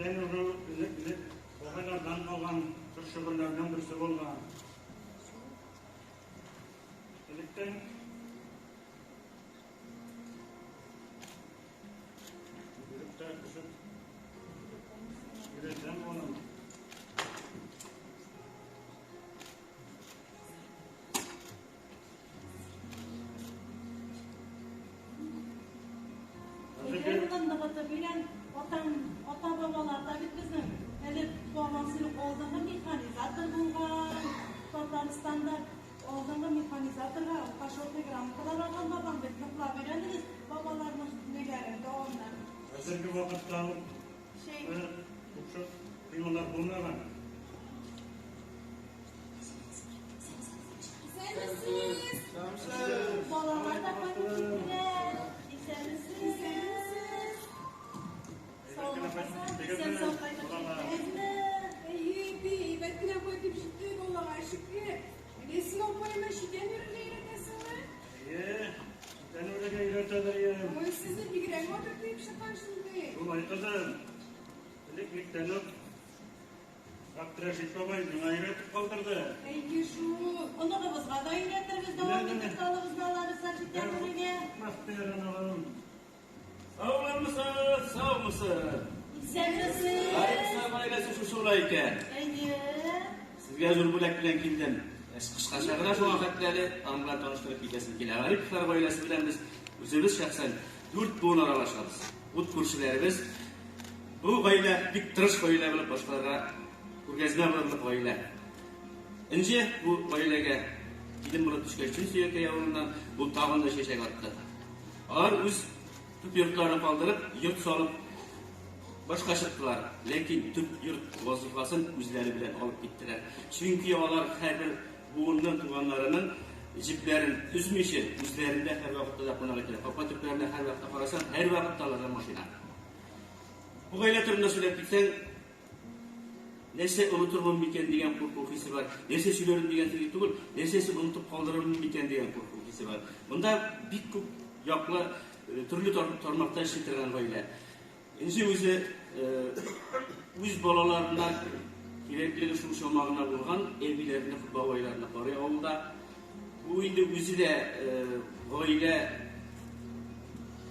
Speaker 17: Читән үрү элек-элек бабайлардан калган бер шөгыльләрнең берсе булган. Электән
Speaker 18: Ата-бабалар. Механизаторга ул почетный грамоталар алган бабаң бит. Ныклап өйрәнегез бабаларның ниләрен, дәвамнарын.
Speaker 17: Хәзерге вакытта ул купшы кыймалар булмаган.
Speaker 18: Исәнмесез! Балалар да кайтып җиттеләр. Исәнмесез! Исәнмесез! Исән-сау кайтып җиттегезме?
Speaker 4: Әйе, әти, әйбәт кенә кайтып җиттек, Аллага шөкер. Менә син апаема читән үрергә өйрәтәсеңме?
Speaker 17: Әйе, читән үрергә өйрәтәдер ием.
Speaker 4: Ой, сезне бигрәк матур киеп чыккан шундый.
Speaker 17: Шулай, кызым. Элек-электән үк Габдрәшит бабай миңа өйрәтеп калдырды.
Speaker 18: Әйе шул. Оныгыбызга да өйрәтербез, дәвам итеп салыбызны алабыз читән үрергә.
Speaker 17: Мастер оныгым.
Speaker 19: Саумысыз, саумысыз.
Speaker 18: Исәнмесез.
Speaker 19: Гариф гаиләсе шушы була икән.
Speaker 18: Әйе.
Speaker 19: Сезгә зур бүләк белән килдем. Кыскача гына шуңа хәтле әле аның белән таныштырып китәсем килә. Гариповлар гаиләсе белән без үзебез шәхсән дүрт буын аралашабыз. Ут күршеләребез. Бу гаилә бик тырыш гаилә булып башкаларга күргәзмә булырлык гаилә. Энҗе бу гаиләгә килен булып төшкәч, Чын Сөякәй авылыннан ул тагын да чәчәк атты. Алар үз төп йортларын калдырып, йорт салып башка чыктылар. Ләкин төп йорт вазыйфасын үзләре белән алып киттеләр. Чөнки алар һәрбер буынның туганнарының җепләрен өзмичә, үзләрендә һәрвакытта да кунак итәләр. Капка төпләренә һәрвакытта карасаң, һәрвакытта аларда машина. Бу гаилә турында сөйләп китсәң, нәрсә онытырмын микән дигән курку хисе бар. Нәрсә сөйләрмен дигән сүз түгел, нәрсәсен онытып калдырырмын микән дигән курку хисе бар. Монда бик күп яклы төрле тармакта эшли торган гаилә. Энҗе үзе үз балаларына кирәклеге шул чама гына булган әбиләрне, бабайларны карый авылда. Бу инде үзе дә гаилә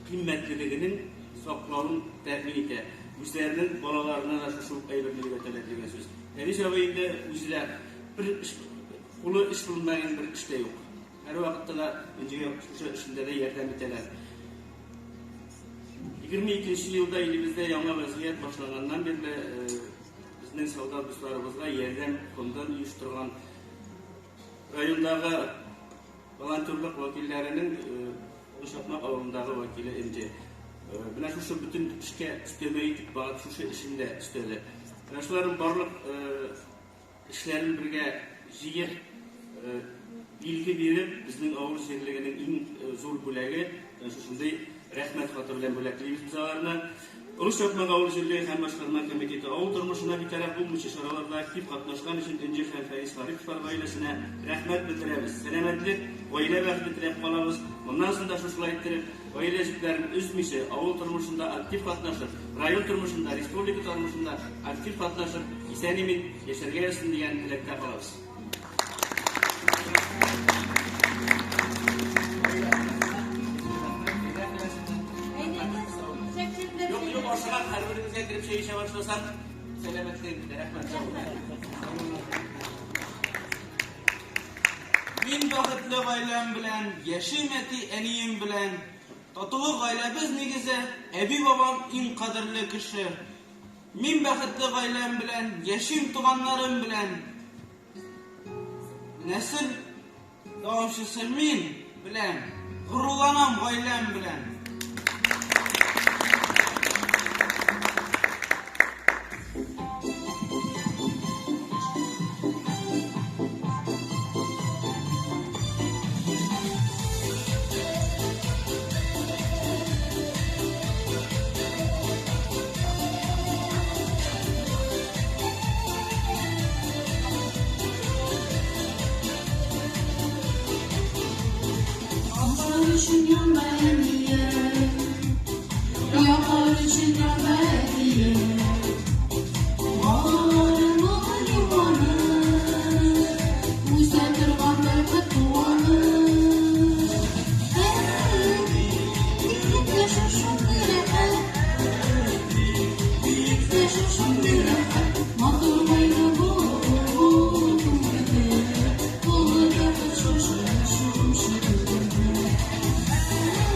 Speaker 19: кыйммәтлелегенең саклавын тәэмин итә. Үзләренең балаларына да шушы ук әйберне өйрәтәләр дигән сүз. Фәнис абый инде үзе дә бер эш, кулы эш булмаган бер эш тә юк. Һәрвакытта да Энҗегә шушы эшендә дә ярдәм итәләр. 22 нче елда илебездә яңа вәзгыять башланганнан бирле безнең солдат дусларыбызга ярдәм фондын оештырган райондагы волонтерлык вәкилләренең Олы Чакмак авылындагы вәкиле Энҗе. Менә шушы бөтен эшкә өстәмә итеп барып шушы эшен дә өстәде. Менә шуларның барлык эшләрен бергә җыеп, билге биреп, безнең авыл җирлегенең иң зур бүләге, шушындый рәхмәт хаты белән бүләклибез без аларны. Олы Чакмак авыл җирлеге һәм башкарма комитеты авыл тормышына битараф булмыйча чараларда актив катнашкан өчен Энҗе һәм Фәиз Гариповлар гаиләсенә рәхмәт белдерәбез. Сәламәтлек, гаилә бәхете теләп калабыз. Моннан соң да шушылай иттереп, гаилә җепләрен өзмичә, авыл тормышында актив катнашып, район тормышында, республика тормышында актив катнашып, исән-имин яшәргә язсын дигән теләктә калабыз. Юк, юк, ашыгам, һәрберегезгә кереп чәй эчә башласам, сәламәтлек, рәхмәт.
Speaker 20: Мин бәхетле гаиләм белән яшим әти әнием белән. Татулык гаиләбез нигезе, әби бабам иң кадерле кеше. Мин бәхетле гаиләм белән яшим туганнарым белән. Нәсел дәвамчысы мин белән, горурланам гаиләм белән.
Speaker 21: Ашлар өчен янма әнием, Яклар өчен янма әтием. Балаларының юаны, Үсә торган бәхет туаны. Әни, яшәү шундый рәхәт, Яшәү шундый рәхәт, Матур гаилә булу күңелле, Олы бәхет шушы, шушы күңелле.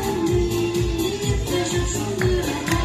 Speaker 21: Әни, яшәү шундый рәхәт,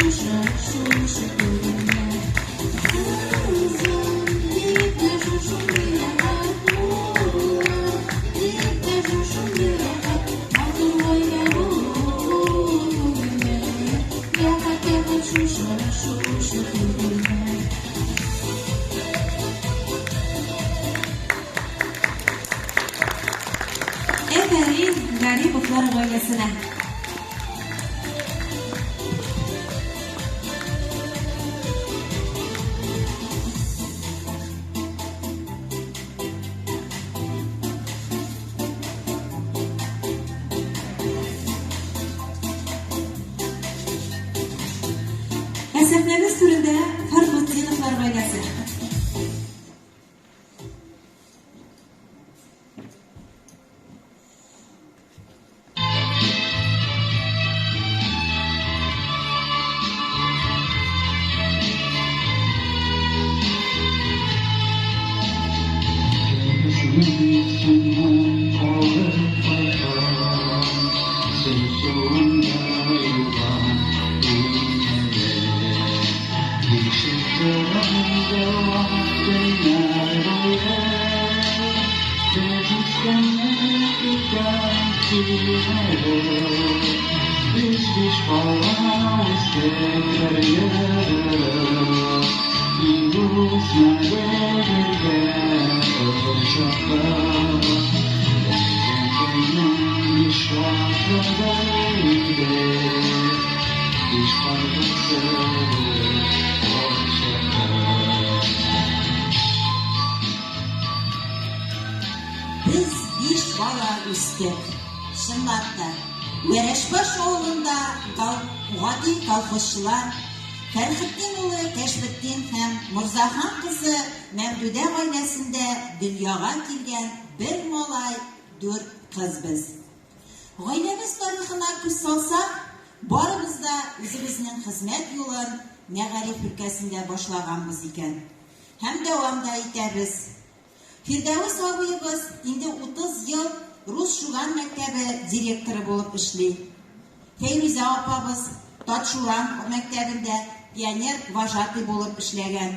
Speaker 21: шушы, шушы күңелне. Кызым, дип дәшү шундый рәхәт, улым, дип дәшү шундый рәхәт, матур гаилә булу күңелле. Рәхәт, рәхәт шушы, шушы күңелне.
Speaker 1: Әфәрин Гариповлар гаиләсенә! Ә сәхнәбез түрендә Фәрхутдиновлар гаиләсе.
Speaker 14: Без биш бала үстек. Чынлап та, Вәрәшбаш авылында гади колхозчылар Фәрхетдин улы Кәшфетдин һәм Морзахан кызы Мәмдүдә гаиләсендә дөньяга килгән бер малай, дүрт кыз без. Гаиләбез тарихына күз салсак, барыбыз да үзебезнең хезмәт юлын мәгариф өлкәсендә башлаганбыз икән. Һәм дәвам да итәбез. Фирдәвес абыебыз инде 30 ел Рус Шуган мәктәбе директоры булып эшли. Фәйрүзә апабыз Татшуран мәктәбендә пионер вожатый булып эшләгән.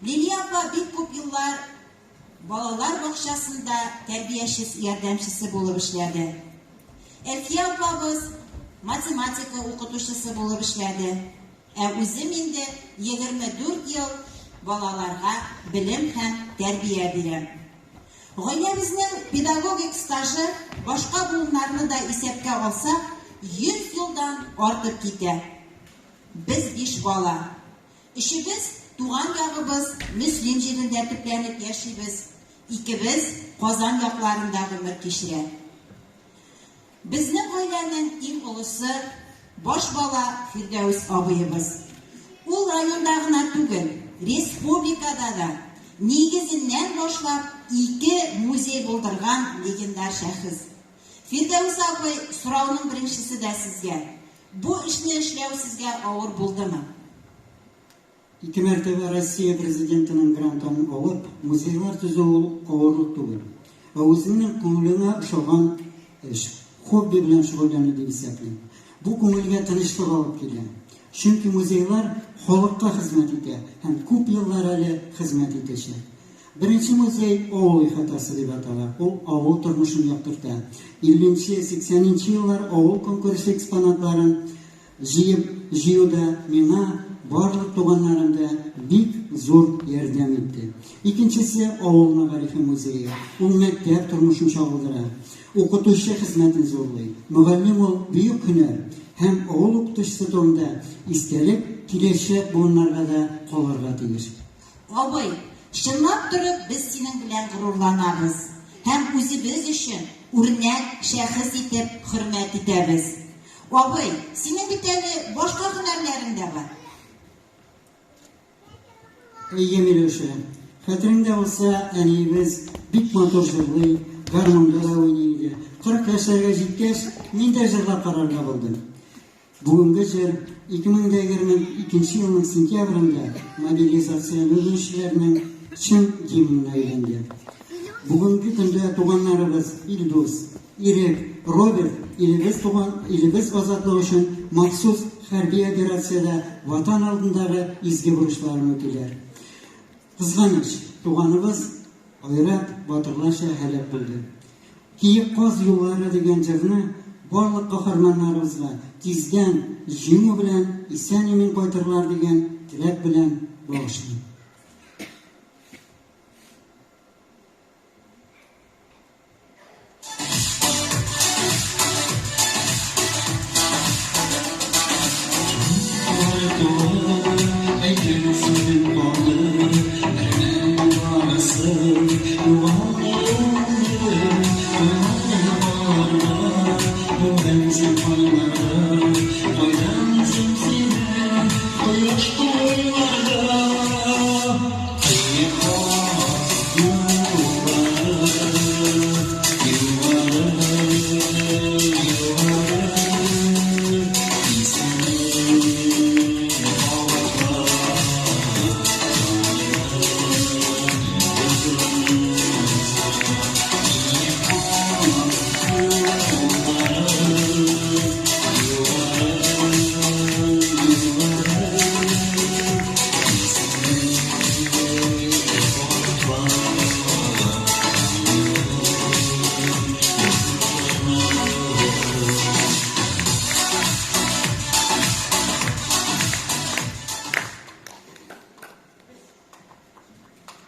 Speaker 14: Лилия апа бик күп еллар балалар бакчасында тәрбияче ярдәмчесе булып эшләде. Әлфия апабыз математика укытучысы булып эшләде. Ә үзем инде 24 ел балаларга белем һәм тәрбия бирәм. Гаиләбезнең педагогик стажы, башка буыннарны да исәпкә алсак, 100 елдан артып китә. Без биш бала. Өчебез туган ягыбыз Мөслим җирендә төпләнеп яшибез, икебез Казан якларында гомер кичерә. Безнең гаиләнең иң олысы, баш бала Фирдәүс абыебыз. Ул районда гына түгел, республикада да нигезеннән башлап ике музей булдырган легендар шәхес. Фирдәүс абый, сорауның беренчесе дә сезгә. Бу эшне эшләү сезгә авыр булдымы?
Speaker 2: Ике мәртәбә Россия Президентының грантын алып, музейлар төзү ул авырлык түгел, ә үзеңнең күңелеңә ошаган эш, хобби белән шөгыльләнү дип исәплим. Бу күңелгә тынычлык алып килә. Чөнки музейлар халыкка хезмәт итә һәм күп еллар әле хезмәт итәчәк. Беренче музей Авыл ихатасы дип атала, ул авыл тормышын яктырта. 50 нче, 80 нче еллар авыл көнкүреше экспонатларын Җыеп җыюда миңа барлык туганнарым да бик зур ярдәм итте. Икенчесе, авыл мәгарифе музее. Ул мәктәп тормышын чагылдыра, укытучы хезмәтен зурлый. Мөгаллим ул, бөек һөнәр һәм авыл укытучысы турында истәлек киләчәк буыннарга да калырга тиеш.
Speaker 14: Абый, чынлап торып без синең белән горурланабыз һәм үзебез өчен үрнәк шәхес итеп хөрмәт итәбез. Абый, синең бит әле башка һөнәрләрең дә бар.
Speaker 2: Әйе, Миләүшә, хәтереңдә булса, әниебез бик матур җырлый, гармунда да уйный иде. 40 яшьләргә җиткәч, мин дә җырлап карарга булдым. Бүгенге җыр 2022 елның сентябрендә мобилизацияләнүчеләрнең чын гимнына әйләнде. Бүгенге көндә туганнарыбыз Илдус, Ирек, Роберт. илебез туган, илебез азатлыгы өчен махсус хәрби операциядә Ватан алдындагы изге бурычларын үтиләр. Кызганыч, туганыбыз Айрат батырларча һәлак булды. Киек каз юллары дигән җырны барлык каһарманнарыбызга тиздән җиңү белән исән-имин кайтырлар дигән теләк белән багышлыйм.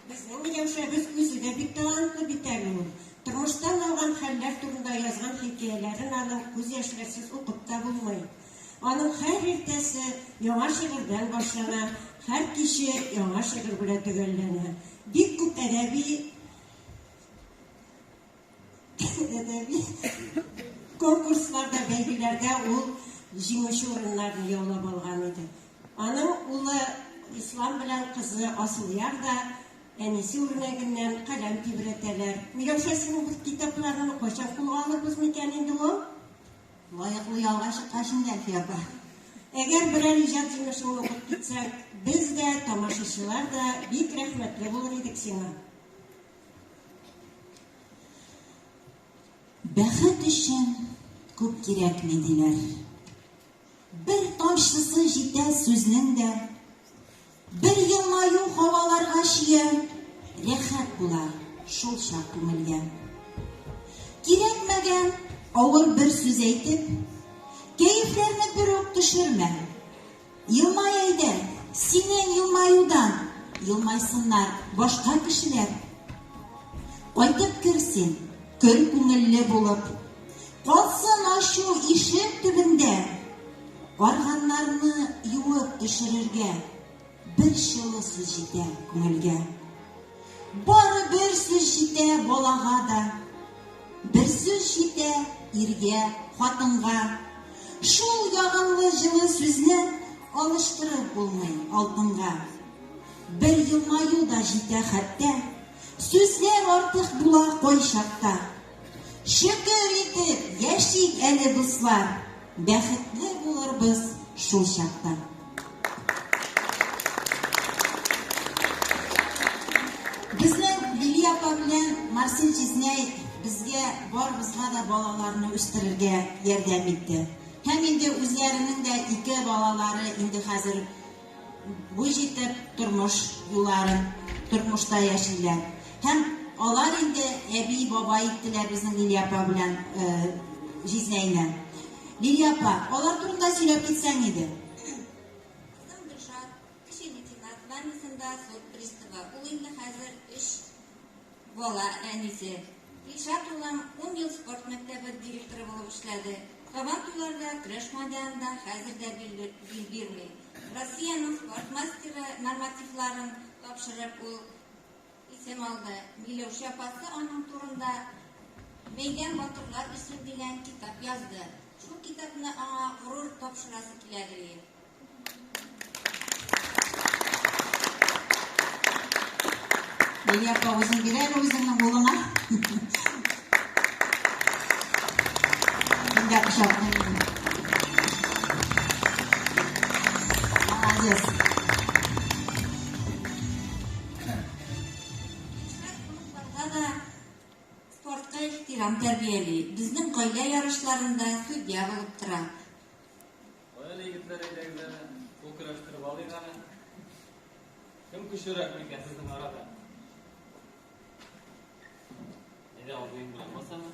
Speaker 10: Безнең Миләүшәбез үзе дә бик талантлы бит әле ул. Тормыштан алган хәлләр турында язган хикәяләрен аның күз яшьләрсез укып та булмый. Аның һәр иртәсе яңа шигырьдән башлана, һәр киче яңа шигырь белән төгәлләнә. Бик күп әдәби әдәби конкурсларда, бәйгеләрдә ул җиңүче урыннарны яулап алган иде. Аның улы Ислам белән кызы Асылъяр да әнисе үрнәгеннән каләм тибрәтәләр. Миләүшә, синең бу китапларыңны кайчан кулга алырбыз микән инде ул? Лаеклы ялга чыккач инде, Әлфия апа. Әгәр берәр иҗат җимешеңне укып китсәң, без дә, тамашачылар да бик рәхмәтле булыр идек сиңа.
Speaker 14: Бәхет өчен күп кирәкми, диләр. Бер тамчысы җитә сүзнең дә. Бер елмаю һаваларга чия, Рәхәт була шул чак күңелгә. Кирәкмәгән авыр бер сүз әйтеп, Кәефләрне бер үк төшермә. Елмай әйдә, синең елмаюдан Елмайсыннар башка кешеләр. Кайтып кер син, көр күңелле булып, Калсын ачу ишек төбендә. Карганнарны юып төшерергә Бер җылы сүз җитә күңелгә. Бары бер сүз җитә балага да, Бер сүз җитә иргә, хатынга. Шул ягымлы җылы сүзне Алыштырып булмый алтынга. Бер елмаю да җитә хәтта, Сүзләр артык була кайчакта. Шөкер итеп яшик әле, дуслар, Бәхетле булырбыз шул чакта. Безнең Лилия апа белән Марсель җизнәй безгә барыбызга да балаларны үстерергә ярдәм итте. Һәм инде үзләренең дә ике балалары инде хәзер буй җитеп тормыш юлларын, тормышта яшиләр. Һәм алар инде әби, бабай иттеләр безнең Лилия апа белән җизнәйне. Лилия апа, алар турында сөйләп китсәң иде.
Speaker 3: Кызым Гөлшат, кече лейтенант званиесендә суд приставы. Ул инде хәзер өч Бала әнисе. Илшат улым ун ел спорт мәктәбе директоры булып эшләде. Сабан туйларда, көрәш мәйданында хәзер дә бил бирми. Россиянең спорт мастеры нормативларын тапшырып, ул исем алды. Миләүшә апасы аның турында Мәйдан батырлар өчен дигән китап язды. Шул китапны аңа горур тапшырасы киләдер.
Speaker 14: Лилия апа, үзең бир әле үзеңнең улыңа. Мин дә кочаклыйм. Молодец.
Speaker 3: Спортка да Спортка ихтирам тәрбияли. Безнең гаилә ярыш. ярышларында судья булып тора.
Speaker 5: Кая әле, егетләр, әйдәгез әле, кул көрәштереп алыйк әле. Кем көчлерәк микән сезнең арада? Әйдә, абыең белән бас әле.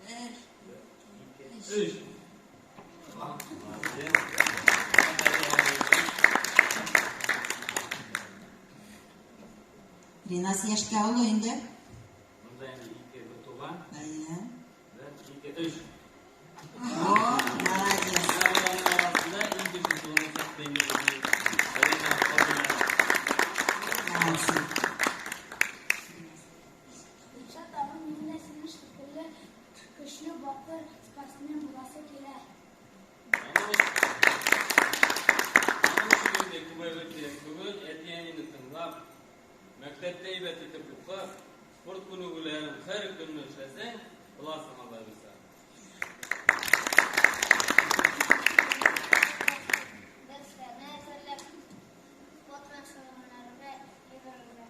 Speaker 3: Бер,
Speaker 5: Өч.
Speaker 1: Ринас яшькә олы инде.
Speaker 5: Монда инде ике бер туган.
Speaker 1: Әйе.
Speaker 5: Бер, ике, өч.
Speaker 1: О, молодец.
Speaker 5: Аларның арасында иң көчлесе булачак инде безнең Ринас абыйлар.
Speaker 1: Молодцы.
Speaker 7: Гөлшат абый, минем дә синең шикелле көчле, батыр, спортсмен буласы килә.
Speaker 5: Аның өчен инде күбәйлек кирәк түгел, әти-әнине тыңлап, мәктәптә әйбәт итеп укып, спорт күнегүләрен һәр көнне эшләсәң, буласың алла бирса.
Speaker 7: Дәресләрне әзерләп, спорт белән шөгыльләнергә йөгерергә.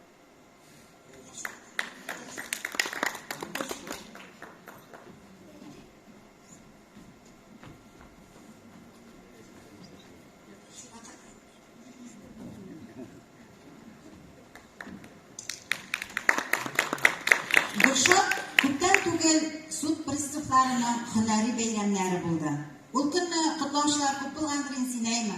Speaker 1: Гөлшат, күптән түгел суд приставларының һөнәри бәйрәмнәре булды. Ул көнне котлаучылар күп булгандыр инде сине, әйме?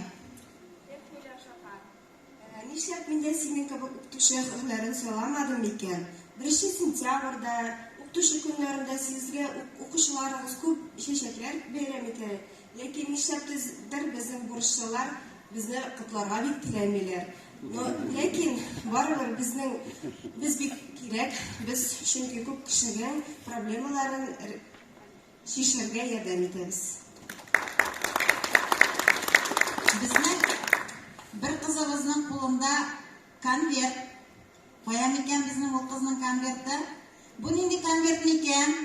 Speaker 22: Эх, Миләүшә апа, нишләп мин дә синең кебек укытучы һөнәрен сайламадым икән? Беренче сентябрьдә, укытучы көннәрендә сезгә укучыларыгыз күп чәчәкләр бәйрәм итә. Ләкин нишләптер безнең бурычлылар безне котларга бик теләмиләр. Но ләкин барыбер безнең без бик кирәк, без чөнки күп кешенең проблемаларын чишәргә ярдәм итәбез.
Speaker 1: Безнең бер кызыбызның кулында конверт. Кая микән безнең ул кызның конверты? Бу нинди конверт микән?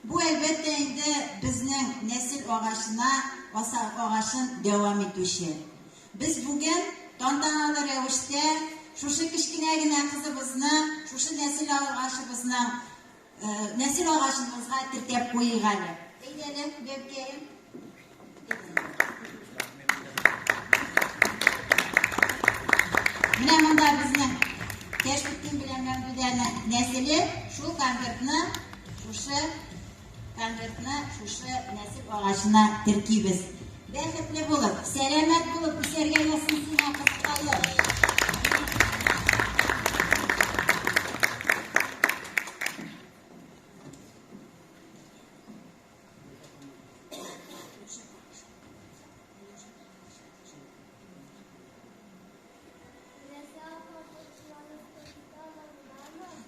Speaker 1: Бу, әлбәттә инде, безнең нәсел агачына, агачын дәвам итүче. Без бүген тантаналы рәвештә шушы кечкенә генә кызыбызны, шушы нәсел агачыбызның, нәсел агачыбызга теркәп куйыйк әле. Әйдә әле, бәбкәем. Менә монда безнең Кәшфетдин белән Мәмдүдәнең нәселе шул конвертны, шушы конвертны шушы нәсел агачына теркибез. Бәхетле булып, сәламәт булып үсәргә язсын сиңа, кызыкаем.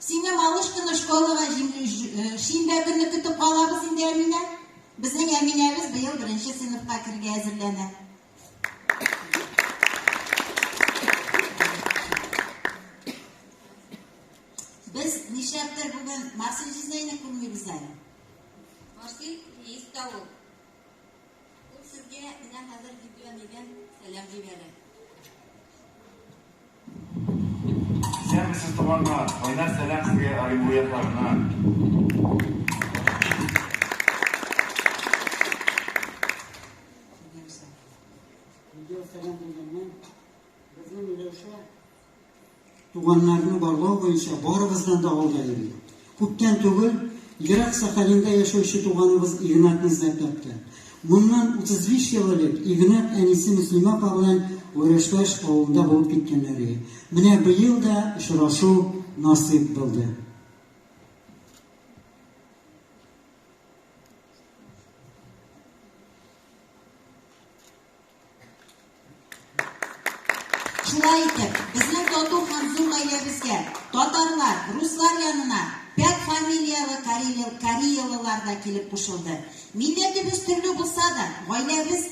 Speaker 1: Сине малышканы школага шимбә көнне көтеп калабыз инде, Әминә. Безнең Әминәбез быел беренче сыйныфка керергә әзерләнә. Без нишләптер бүген Марсель җизнәйне күрмибез әле.
Speaker 3: Марсель рәис тә ул. Ул сезгә менә хәзер видеонидән сәлам җибәрә.
Speaker 23: Исәнмесез, туганнар! Кайнар сәлам сезгә Оренбур якларыннан!
Speaker 2: Видео сәлам дигәннән, безнең Миләүшә Туганнарны барлау буенча барыбыздан да алда йөри. Күптән түгел ерак Сахалинда яшәүче туганыбыз Игнатны эзләп тапты. Моннан 35 ел элек Игнат әнисе Мөслимә апа белән Вәрәшбаш авылында булып киткәннәр иде. Менә быел да очрашу насыйп булды.
Speaker 1: Шулай итеп, безнең тату һәм зур гаиләбезгә, татарлар, руслар янына пять фамилияле кореялылар да килеп кушылды. Милләтебез төрле булса да, гаиләбез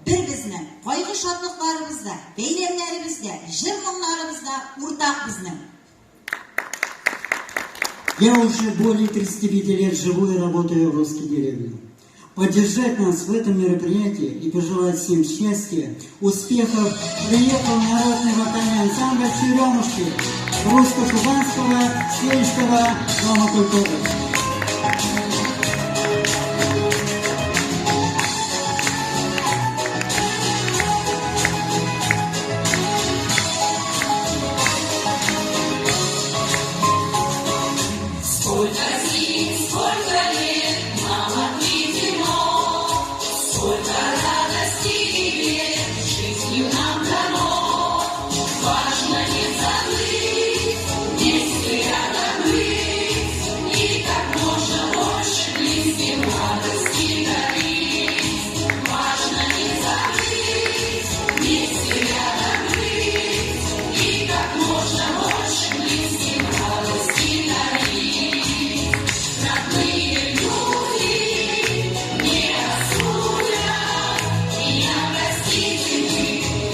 Speaker 1: бер безнең. Кайгы-шатлыкларыбыз да, бәйрәмнәребез дә, җыр-моңнарыбыз да уртак безнең.
Speaker 2: Я уже более 35 лет живу и работаю в русской деревне. Поддержать нас в этом мероприятии и пожелать всем счастья, успехов приехал народный вокальный ансамбль «Черемушки» Русско-Кубанского сельского дома культуры.
Speaker 21: Сколько зим, сколько лет нам отведено, Сколько радости и бед жизнью нам дано. Важно не забыть, вместе рядом быть, И как можно больше близким радости дарить. Важно не забыть, вместе рядом быть, И как можно больше близким радости дарить. Родные люди не осудят, меня простите вы,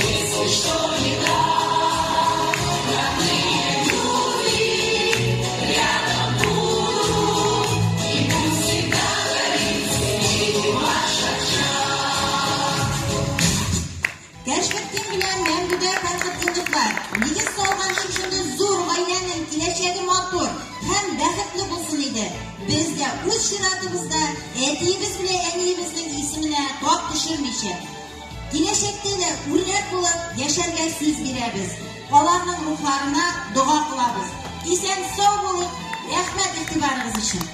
Speaker 21: если что не так. Родные люди рядом будут, и пусть всегда горит светит ваш очаг.
Speaker 14: Кәшфетдин белән Мәмдүдә Фәрхетдиновлар нигез салган шушындый зур гаиләнең киләчәге матур һәм бәхетле булсын иде. Без дә үз чиратыбызда әтиебез белән әниебезнең исеменә тап төшермичә, киләчәктә дә үрнәк булып яшәргә сүз бирәбез. Аларның рухларына дога кылабыз. Исән-сау булыйк, рәхмәт игътибарыгыз өчен.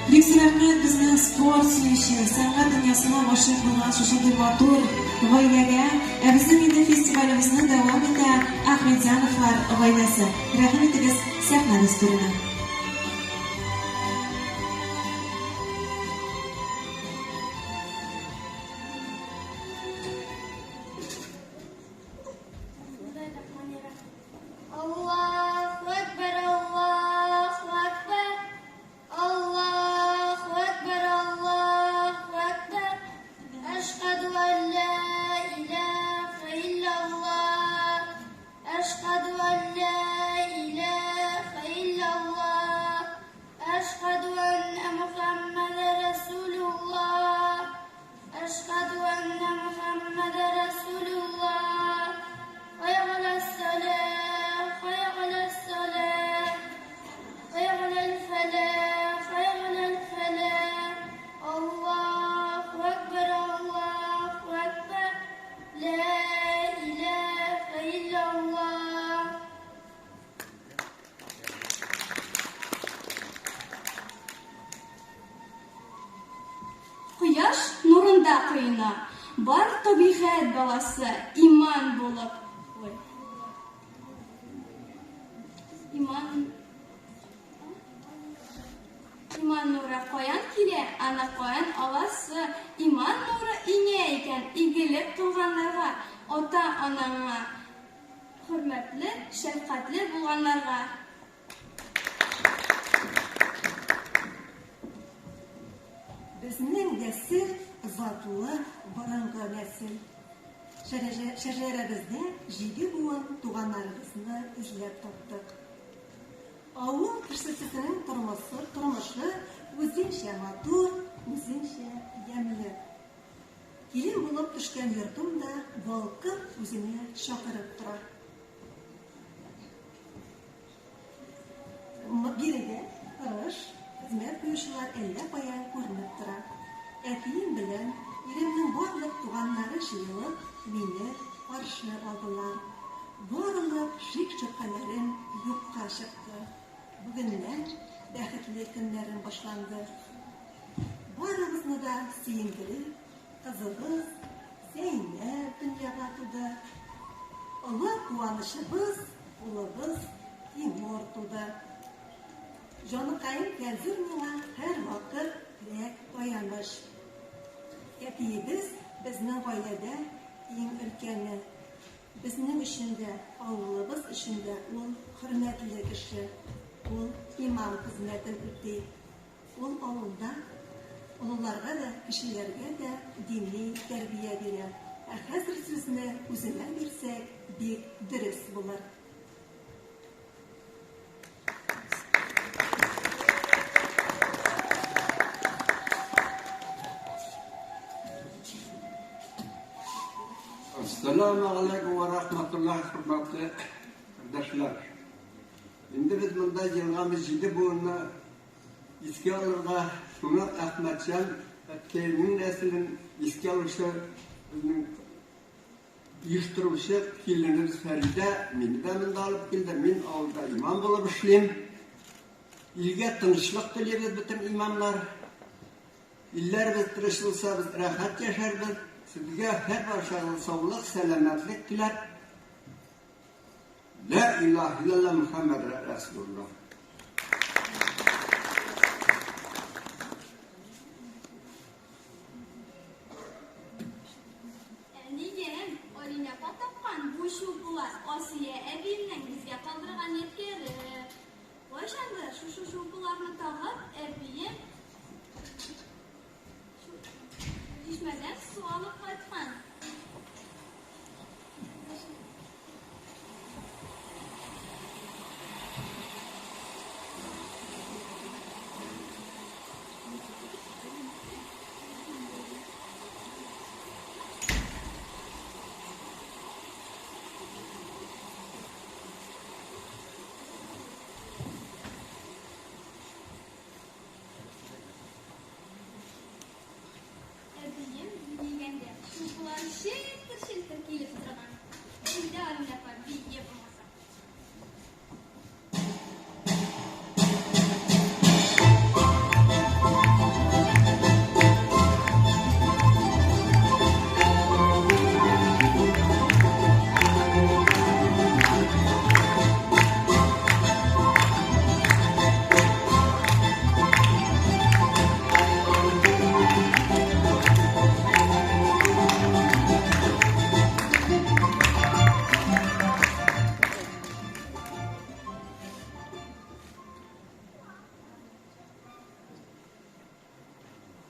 Speaker 1: Бик зур рәхмәт безнең спорт сөюче, сәнгать дөньясына гашыйк булган шушындый матур гаиләгә. Ә безнең инде фестивалебезне дәвам итә Ахметзяновлар гаиләсе. Рәхим итегез сәхнәбез түренә.
Speaker 7: Аллаһу әкбәр, Аллаһу әкбәр, Аллаһу әкбәр, Аллаһу әкбәр. Әшһәду ән ла илаһа иллаллаһ. Әшһәду ән ла илаһа иллаллаһ. Әшһәду әннә Мухаммәдә Расулуллаһ. Әшһәду әннә Мухаммәдә Расулуллаһ. Хәйя галәс-сәлах, хәйя галәс-сәлах. Хәйя галәл-фәлах, хәйя галәл-фәлах. Аллаһу әкбәр, Аллаһу әкбәр. Ла илаһа иллаллаһ.
Speaker 6: Кояш нурында коена бар табигать баласы иман булып, ой, иман, иман нуры каян килә, аны каян аласы? Иман нуры иңә икән игелек кылганнарга, ата-анаңа хөрмәтле, шәфкатьле булганнарга.
Speaker 18: Безнең нәсел затлы борынгы нәсел. Шәҗәрәбездә җиде буын туганнарыбызны эзләп таптык. Авыл кешесенең тормысы, тормышы үзенчә матур, үзенчә ямьле. Килен булып төшкән йортым да балкып үзенә чакырып тора. Биредә тырыш хезмәт куючылар әллә кая күренеп тора. Әтием белән иремнең барлык туганнары җыелып, мине каршы алдылар. Барлык шик-шөбһәләрем юкка чыкты. Бүгеннән бәхетле көннәрем башланды. Барыгызны да сөендереп, кызыбыз Зәйнәп дөньяга туды. Олы куанычыбыз, улыбыз Тимур туды. Җаныкаем Фәнзүр миңа һәрвакыт терәк, таяныч. Әтиебез безнең гаиләдә иң өлкәне. Безнең өчен дә, авылыбыз өчен дә ул хөрмәтле кеше. Ул имам хезмәтен үти. Ул авылда олыларга да, кечеләргә дә дини тәрбия бирә. Ә хәзер сүзне үзенә бирсәк, бик дөрес булыр.
Speaker 9: Әссәламу алейкум ва рахматуллах, хөрмәтле кардәшләр. Инде без монда җыелганбыз җиде буынны искә алырга, шуны Әхмәтҗан әткәйнең нәселен искә алучы безнең оештыручы киленебез Фәридә мине дә монда алып килде. Мин авылда имам булып эшлим. Илгә тынычлык телибез бөтен имамнар. Илләребез тыныч булса, без рәхәт яшәрбез. Сезгә һәрвакыт саулык, сәламәтлек теләп, Лә илаһ иллаллаһ Мөхәммәд рәсулуллаһ.
Speaker 6: Әнием, Алинә апа тапкан бу чулпылар Асия әбиемнең безгә калдырган ядкәре. Кайчандыр шушы чулпыларны тагып, әбием чишмәдән су алып кайткан. Әбием биегәндә чулпылар челтер-челтер килеп торган. Әйдә, Алинә апа, бие булмаса.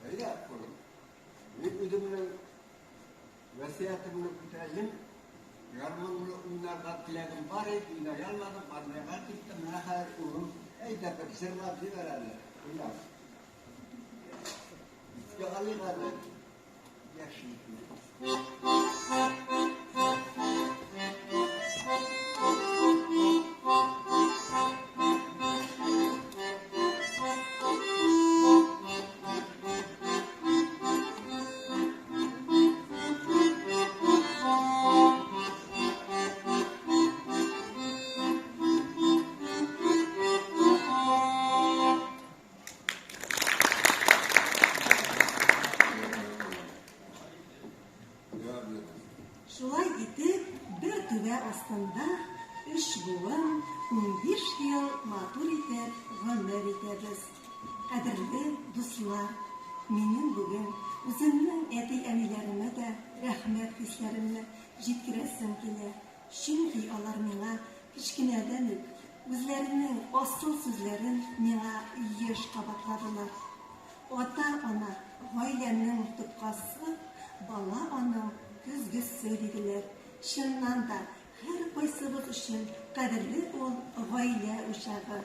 Speaker 9: Әйдә, улым. Мин үземнең васыятемне үтәдем. Гармунны уйнарга теләгем бар иде, уйный алмадым, армиягә киттем. Менә хәзер улым, әйдә бер җырлап җибәр әле, уйнап. Искә алыйк әле яшьлекне.
Speaker 18: Шулай итеп, бер түбә астында өч буын 15 ел матур итеп гомер итәбез. Кадерле дуслар, минем бүген үземнең әти-әниләремә дә рәхмәт хисләремне җиткерәсем килә, чөнки алар миңа кечкенәдән үк үзләренең асыл сүзләрен миңа еш кабатладылар. Ата-ана, гаиләнең тоткасы, бала аның көзгесе, диделәр. Чыннан да, һәркайсыбыз өчен кадерле ул гаилә учагы.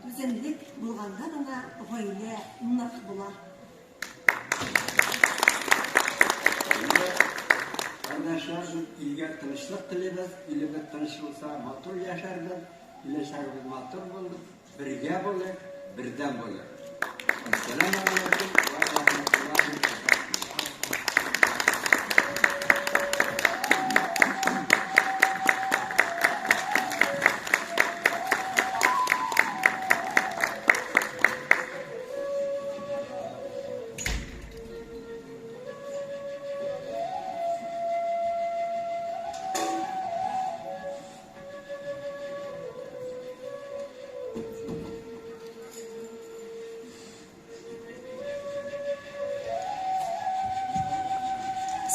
Speaker 18: Түземлек булганда гына гаилә нык була.
Speaker 9: Инде, кардәшләр, без илгә тынычлык телибез. Илебез тыныч булса, матур яшәрбез. Киләчәгебез матур булыр. Бергә булыйк, бердәм булыйк. Әссәламү алейкум вә рахматуллаһи вә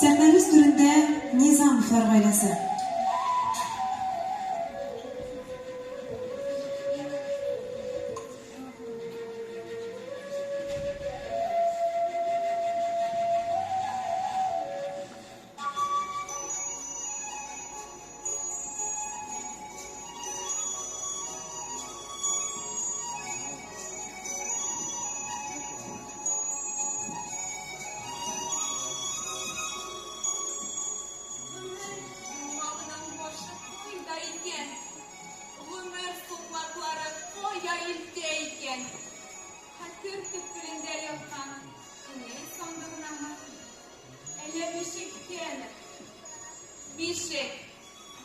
Speaker 1: Сәхнәбез түрендә Низамовлар гаиләсе.
Speaker 4: Күңел сандыгынамы? Әллә бишеккәме? Бишек,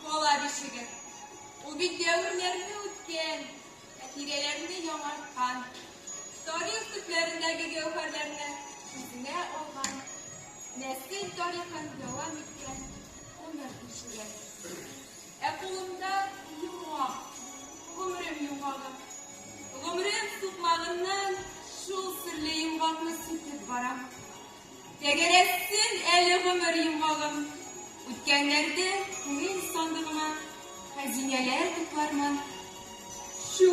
Speaker 4: бала бишеге. Ул бит дәверләрне үткән, хатирәләрне яңарткан, тарих төпләрендәге гәүһәрләрне үзенә алган, нәсел тарихын дәвам иткән гомер бишеге. Ә кулымда йомгак, гомерем йомгагы. Гомерем сукмагыннан шул серле йомгакны сүтеп барам. Тәгәрәсен әле гомер йомгагым. Үткәннәрдә күңел сандыгыма хәзинәләр туплармын. Чү,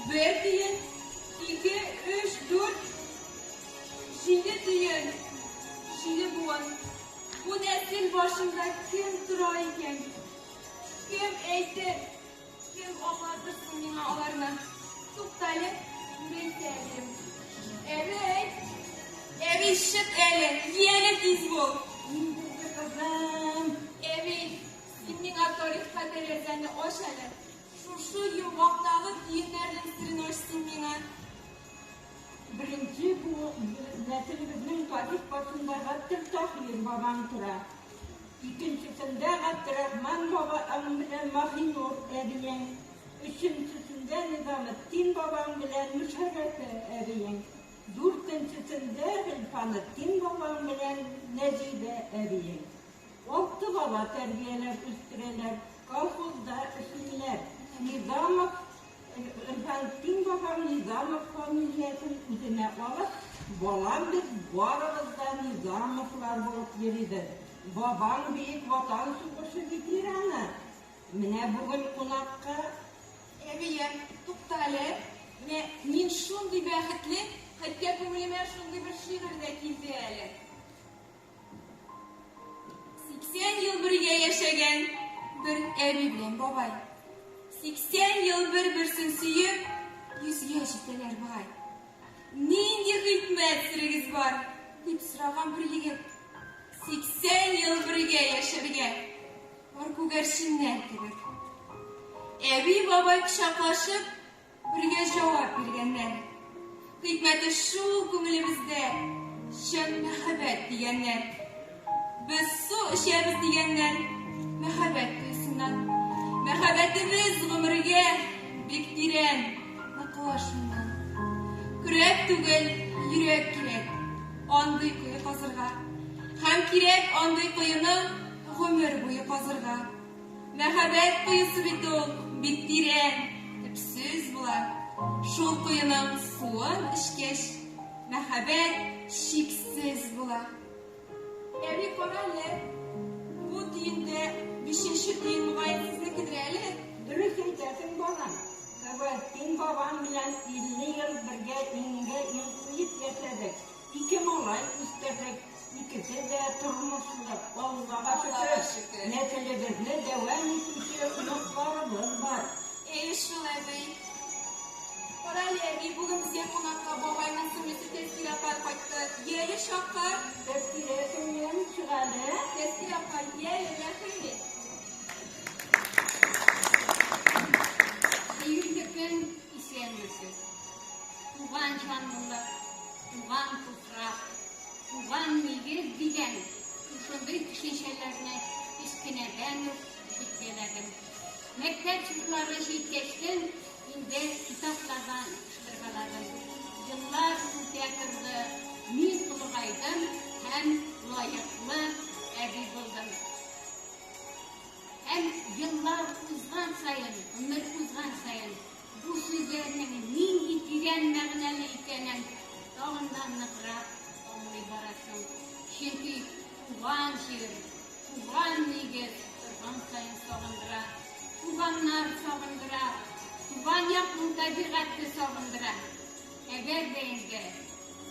Speaker 4: бер тиен, ике, өч, дүрт, җиде тиен, җиде буын. Бу нәсел башында кем тора икән? Кем әйтер, кем аңлатыр соң миңа аларны? Туктале, Нурәйтә әбием. Әби, әби, чык әле, яле тиз бул.
Speaker 10: Ни булды, кызым?
Speaker 4: Әби, син миңа тарихка тәрәзәне ач әле. Шушы йомгактагы тиеннәрнең серен ач син миңа.
Speaker 10: Беренче бу нәселебезнең тарих башында Гаптелтаһир бабаң тора. Икенчесендә Габдрахман бабаң белән Маһинур әбиең. Өченчесендә Низаметдин бабаң белән Мөшәррәфә әбиең. Дүртенчесендә Гыйльфанетдин бабаң белән Нәҗибә әбиең. Алты бала тәрбияләп үстерәләр, колхозда эшлиләр. Низамов, Гыйльфанетдин бабаң Низамов фамилиясен үзенә алып, балам без барыбыз да Низамовлар булып йөрибез. Бабаң Бөек Ватан сугышы ветераны. Менә бүген кунакка.
Speaker 4: Әбием, тукта әле. Менә мин шундый бәхетле, хәтта күңелемә шундый бер шигырь дә килде әле. 80 ел бергә яшәгән бер әби белән бабай. 80 ел бер-берсен сөеп, йөзгә җитәләр бугай. Нинди хикмәт серегез бар? дип сораган бер егет. 80 ел бергә яшәргә, пар күгәрченнәр кебек. Әби, бабай кочаклашып, Бергә җавап биргәннәр. Хикмәте шул күңелебездә, чын мәхәббәт дигәннәр. Без су эчәбез дигәннәр, мәхәббәт коесыннан. Мәхәббәтебез гомергә бик тирән, ныклы шуннан. Көрәк түгел, йөрәк кирәк андый кое казырга. Һәм кирәк андый коены гомер буе казырга. Мәхәббәт коесы бит ул бик тирән, төпсез була. Шул коеның суын эчкәч, мәхәббәт чиксез була. Әби, кара әле, бу төендә бишенче төен мөгаен сезнекедер әле?
Speaker 10: Дөрес әйтәсең, балам. Габәтдин бабам белән 50 ел бергә иңгә-иң куеп яшәдек. Ике малай үстердек. Икесе дә тормышлы, Аллага шөкер, нәселебезне дәвам итүче оныкларыбыз бар.
Speaker 4: Әйе шул, әби. Кара әле, әби, бүген безгә кунакка бабайның сеңлесе Тәзкирә апай кайтты. Яле, чакыр.
Speaker 10: Тәзкирә сеңлем, чык әле.
Speaker 4: Тәзкирә апай, яле, рәхим ит.
Speaker 11: Хәерле көн, исәнмесез. Туган җанлылык, туган туфрак, Туган нигез дигән шушындый төшенчәләрне кечкенәдән үк ишеткәләдем. Мәктәп чорлары җиткәчтен инде китаплардан укыштыргаладым. Еллар үтә торды, мин олыгайдым һәм лаеклы әби булдым. Һәм еллар узган саен, гомер узган саен Бу сүзләрнең нинди тирән мәгънәле икәнен тагын да ныграк аңлый барасың. Чөнки туган җир, туган нигез торган саен сагындыра, туганнар сагындыра, туган якның табигате сагындыра. Әгәр дә инде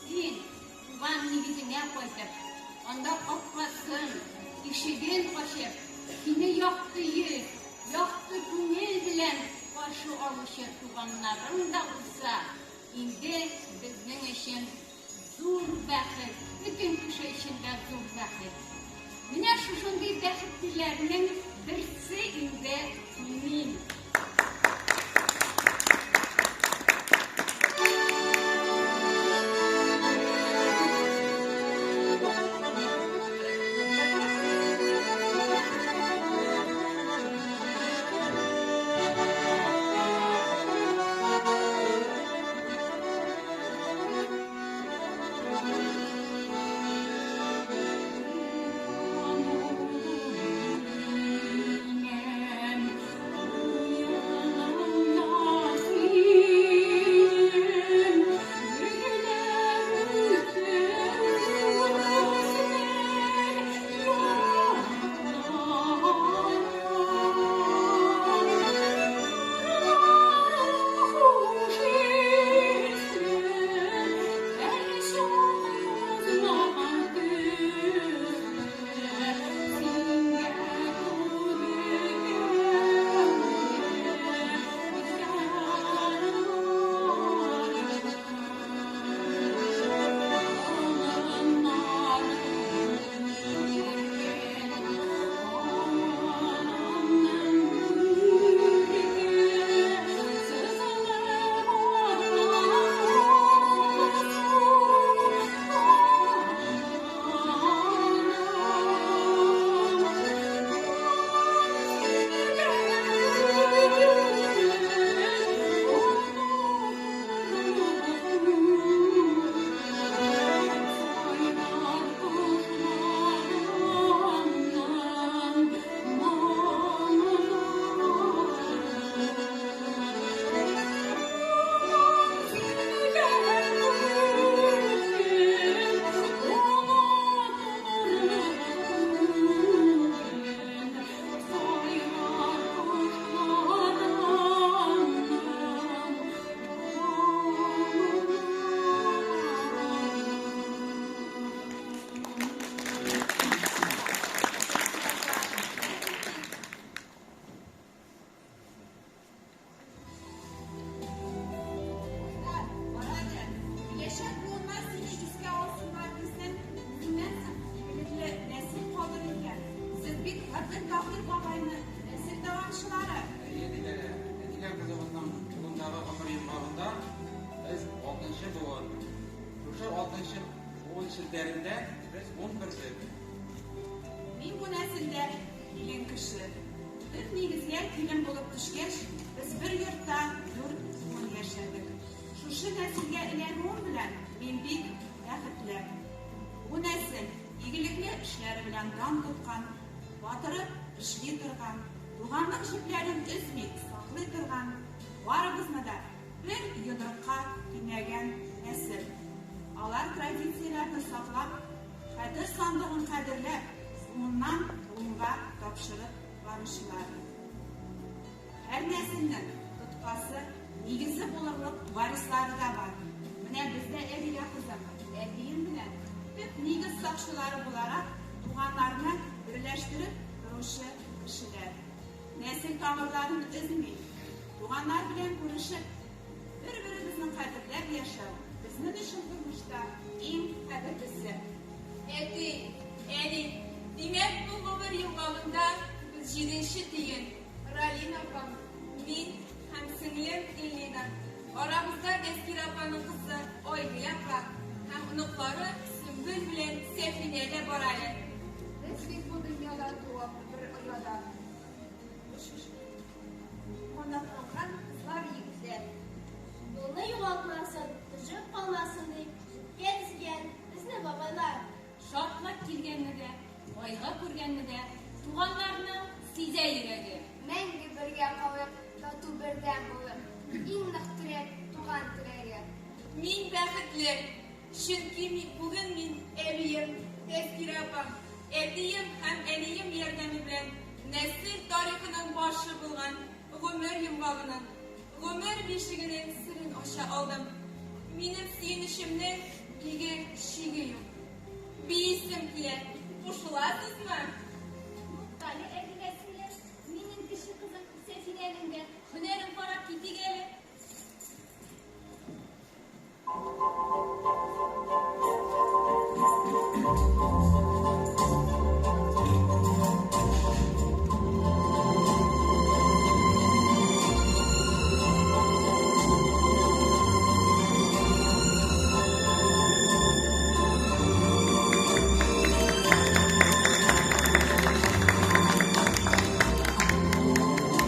Speaker 11: син Туган нигезеңә кайтып, анда капкасын, ишеген ачып, сине якты йөз, якты күңел белән каршы алучы туганнарың да булса, инде безнең өчен зур бәхет, бөтен кеше өчен дә зур бәхет. Менә шушындый бәхетлеләрнең берсе инде мин.
Speaker 12: өчен буын челтәрендә без унбердек.
Speaker 13: Мин бу нәселдә килен кеше. Төп нигезгә килен булып төшкәч, без бер йортта дүрт буын яшәдек. Шушы нәселгә эләгүем белән мин бик бәхетле. Бу нәсел игелекле эшләре белән дан тоткан, батырып эшли торган, туганлык җепләрен өзми саклый торган, барыбызны да бер йодрыкка төйнәгән нәсел. Алар традицияләрне саклап, хәтер сандыгын кадерләп, буыннан буынга тапшырып баручылар. Һәр нәселнең тоткасы, нигезе булырлык варислары да бар. Менә без дә Әдилә кызым, әтием белән төп нигез сакчылары буларак туганнарны берләштереп торучы кешеләр. Нәсел тамырларын өзми, туганнар белән күрешеп, бер-беребезне кадерләп яшәү безнең өчен тормышта иң кадерлесе.
Speaker 4: Әти, әни, димәк, бу гомер йомгагында без җиденче төен, Ралина апам, мин һәм сеңлем Элина. Арабызда Тәзкирә апаның кызы Айгөл апа һәм оныклары Сөмбел белән Сәфинә дә бар әле.
Speaker 15: Без бит бу дөньяда туып, бер ояда канатланган кызлар, егетләр.
Speaker 6: Юлны югалтмасын, төшеп калмасын дип, җепкә тезгән безне бабайлар.
Speaker 11: Шатлык килгәнне дә, кайгы күргәнне дә туганнарның сизә йөрәге.
Speaker 15: Мәңге бергә калыйк, тату бердәм булыйк. Иң нык терәк, туган терәге.
Speaker 4: Мин бәхетле, чөнки мин бүген мин әбием, Тәзкирә апам, әтием һәм әнием ярдәме белән нәсел тарихының башы булган гомер йомгагының, гомер бишегенең серен ача алдым. Минем сөенечемнең иге-чиге юк. Биисем килә, кушыласызмы?
Speaker 6: Туктале, Әдилә сеңлем, минем кече кызым Сәфинәнең дә һөнәрен карап китик әле.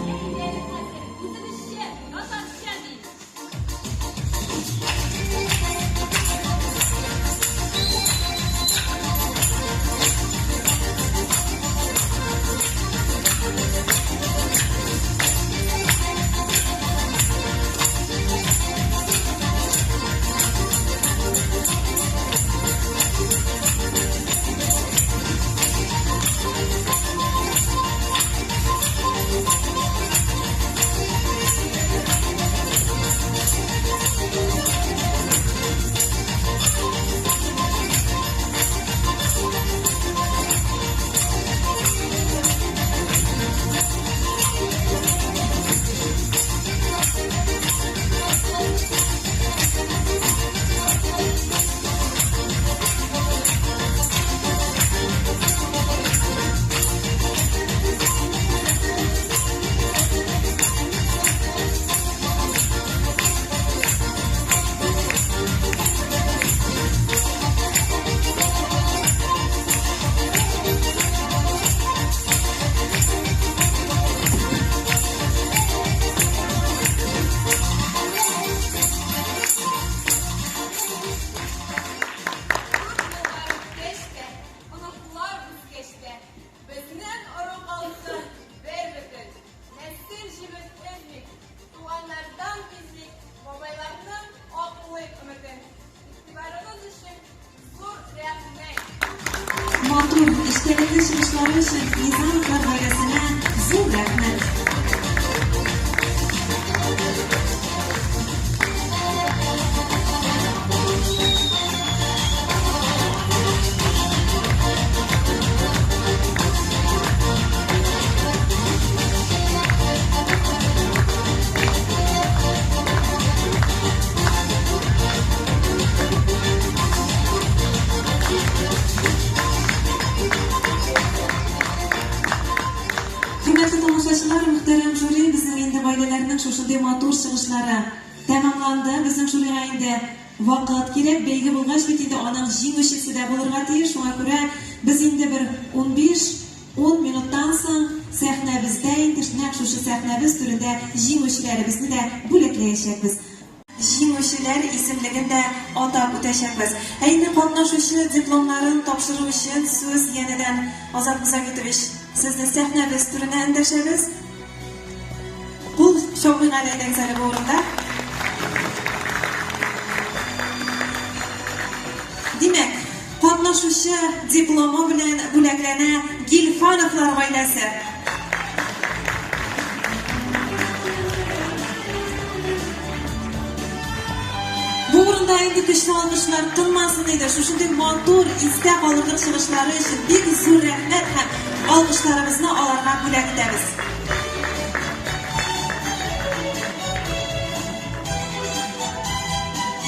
Speaker 6: Әйдәгез хәзер үзебезчә, татарча диик.
Speaker 4: Күп еллар үткәч тә, оныклар үскәч тә, безнең оруг алсын бербөтен. Нәсел җебен өзмик, туганнардан бизмик, бабайларның аклыйк өметен. Игътибарыгыз өчен зур рәхмәт!
Speaker 1: Матур, эчтәлекле чыгышлары өчен Низамовлар гаиләсенә зур рәхмәт. Хөрмәтле тамашачылар, мөхтәрәм жюри, безнең инде гаиләләрнең шушындый матур чыгышлары тәмамланды. Безнең жюрига инде вакыт кирәк. Бәйге булгач бит инде аның җиңүчесе дә булырга тиеш. Шуңа күрә без инде бер 15 ун минуттан соң сәхнәбездә инде, нәкъ шушы сәхнәбез түрендә җиңүчеләребезне дә бүләкләячәкбез. Җиңүчеләр исемлеген дә атап үтәчәкбез. Ә инде катнашучы дипломнарын тапшыру өчен сүз янәдән Азат Мөзәвитович, сезне сәхнәбез түренә эндәшәбез. Кул чабыйк әле әйдәгез әле бу урында. Димәк, катнашучы дипломы белән бүләкләнә Гильфановлар гаиләсе. Бу урында инде көчле алкышлар тынмасын иде. Шушындый матур, истә калырлык чыгышлары өчен бик зур рәхмәт һәм алкышларыбызны аларга бүләк итәбез.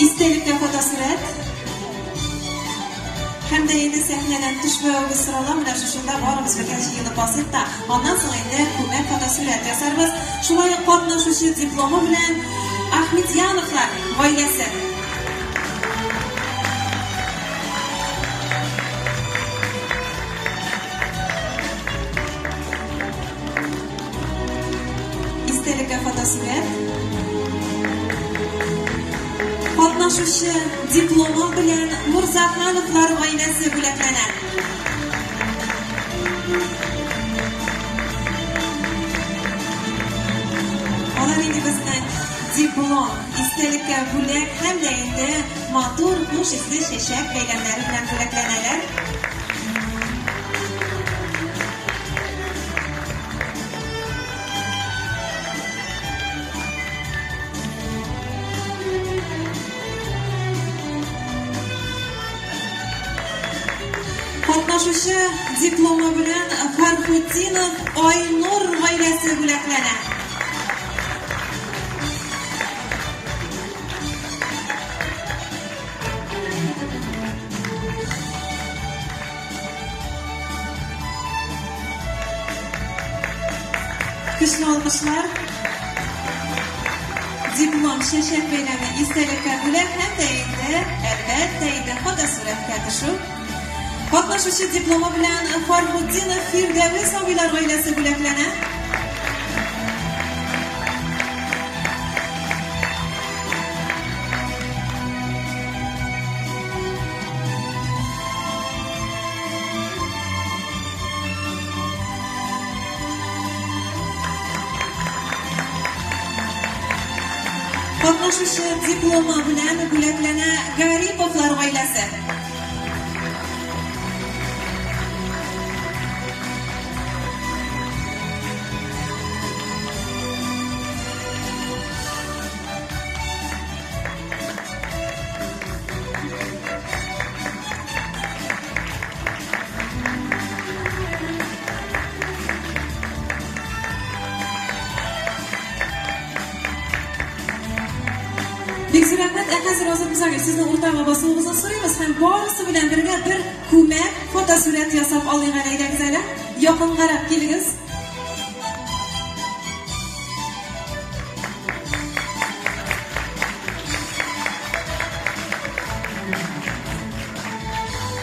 Speaker 1: Истәлеккә фотосурәт. Һәм дә инде сәхнәдән төшмәвегез сорала, менә шушында барыбыз бергә җыелып басыйк та, аннан соң инде күмәк фотосурәт ясарбыз. Шулай ук катнашучы дипломы белән Ахметьяновлар гаиләсе. Истәлеккә фотосурәт. Катнашучы дипломы белән Мурзахановлар гаиләсе бүләкләнә. Алар инде безнең диплом, истәлеккә бүләк һәм дә инде матур, хуш исле чәчәк бәйләмнәре белән бүләкләнәләр. Катнашучы дипломы белән Фархутдинов Айнур гаиләсе бүләкләнә. Көчле алкышлар. Диплом, чәчәк бәйләме, истәлеккә бүләк һәм дә инде, әлбәттә инде, фотосурәткә төшү. Катнашучы дипломы белән Фархутдинов Фирдәвес абыйлар гаиләсе бүләкләнә. Катнашучы дипломы белән бүләкләнә Гариповлар гаиләсе. Бик зур рәхмәт. Ә хәзер Азат Мусаевич, сезнең уртага басуыгызны сорыйбыз һәм барысы белән бергә бер күмәк фотосурәт ясап алыйк әле, әйдәгез әле. Якынгарак килегез.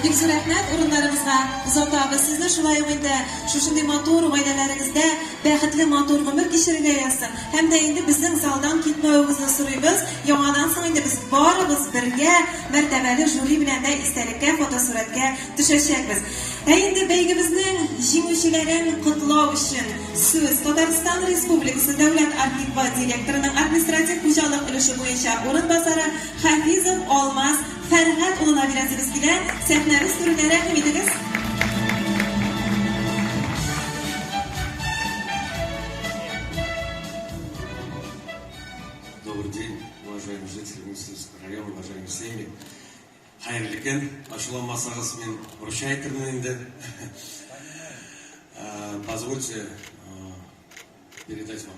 Speaker 1: Бик зур рәхмәт, урыннарыгызга озатабыз сезне. Шулай ук инде шушындый матур гаиләләрегездә бәхетле матур гомер кичерергә язсын. Һәм дә инде безнең залдан китмәвегезне сорыйбыз. Яңадан соң инде без барыбыз бергә мәртәбәле жюри белән дә истәлеккә фотосурәткә төшәчәкбез. Ә инде бәйгебезнең җиңүчеләрен котлау өчен сүз Татарстан Республикасы Дәүләт архивы директорының административ хуҗалык өлеше буенча урынбасары Хафизов Алмаз Фәргать улына бирәсебез килә. Сәхнәбез түренә рәхим итегез.
Speaker 8: Добрый день, уважаемые жители Муслимского района, уважаемые семьи. Хәерле көн. Ачуланмасагыз, мин русча әйтермен инде. Э, позвольте э, передать вам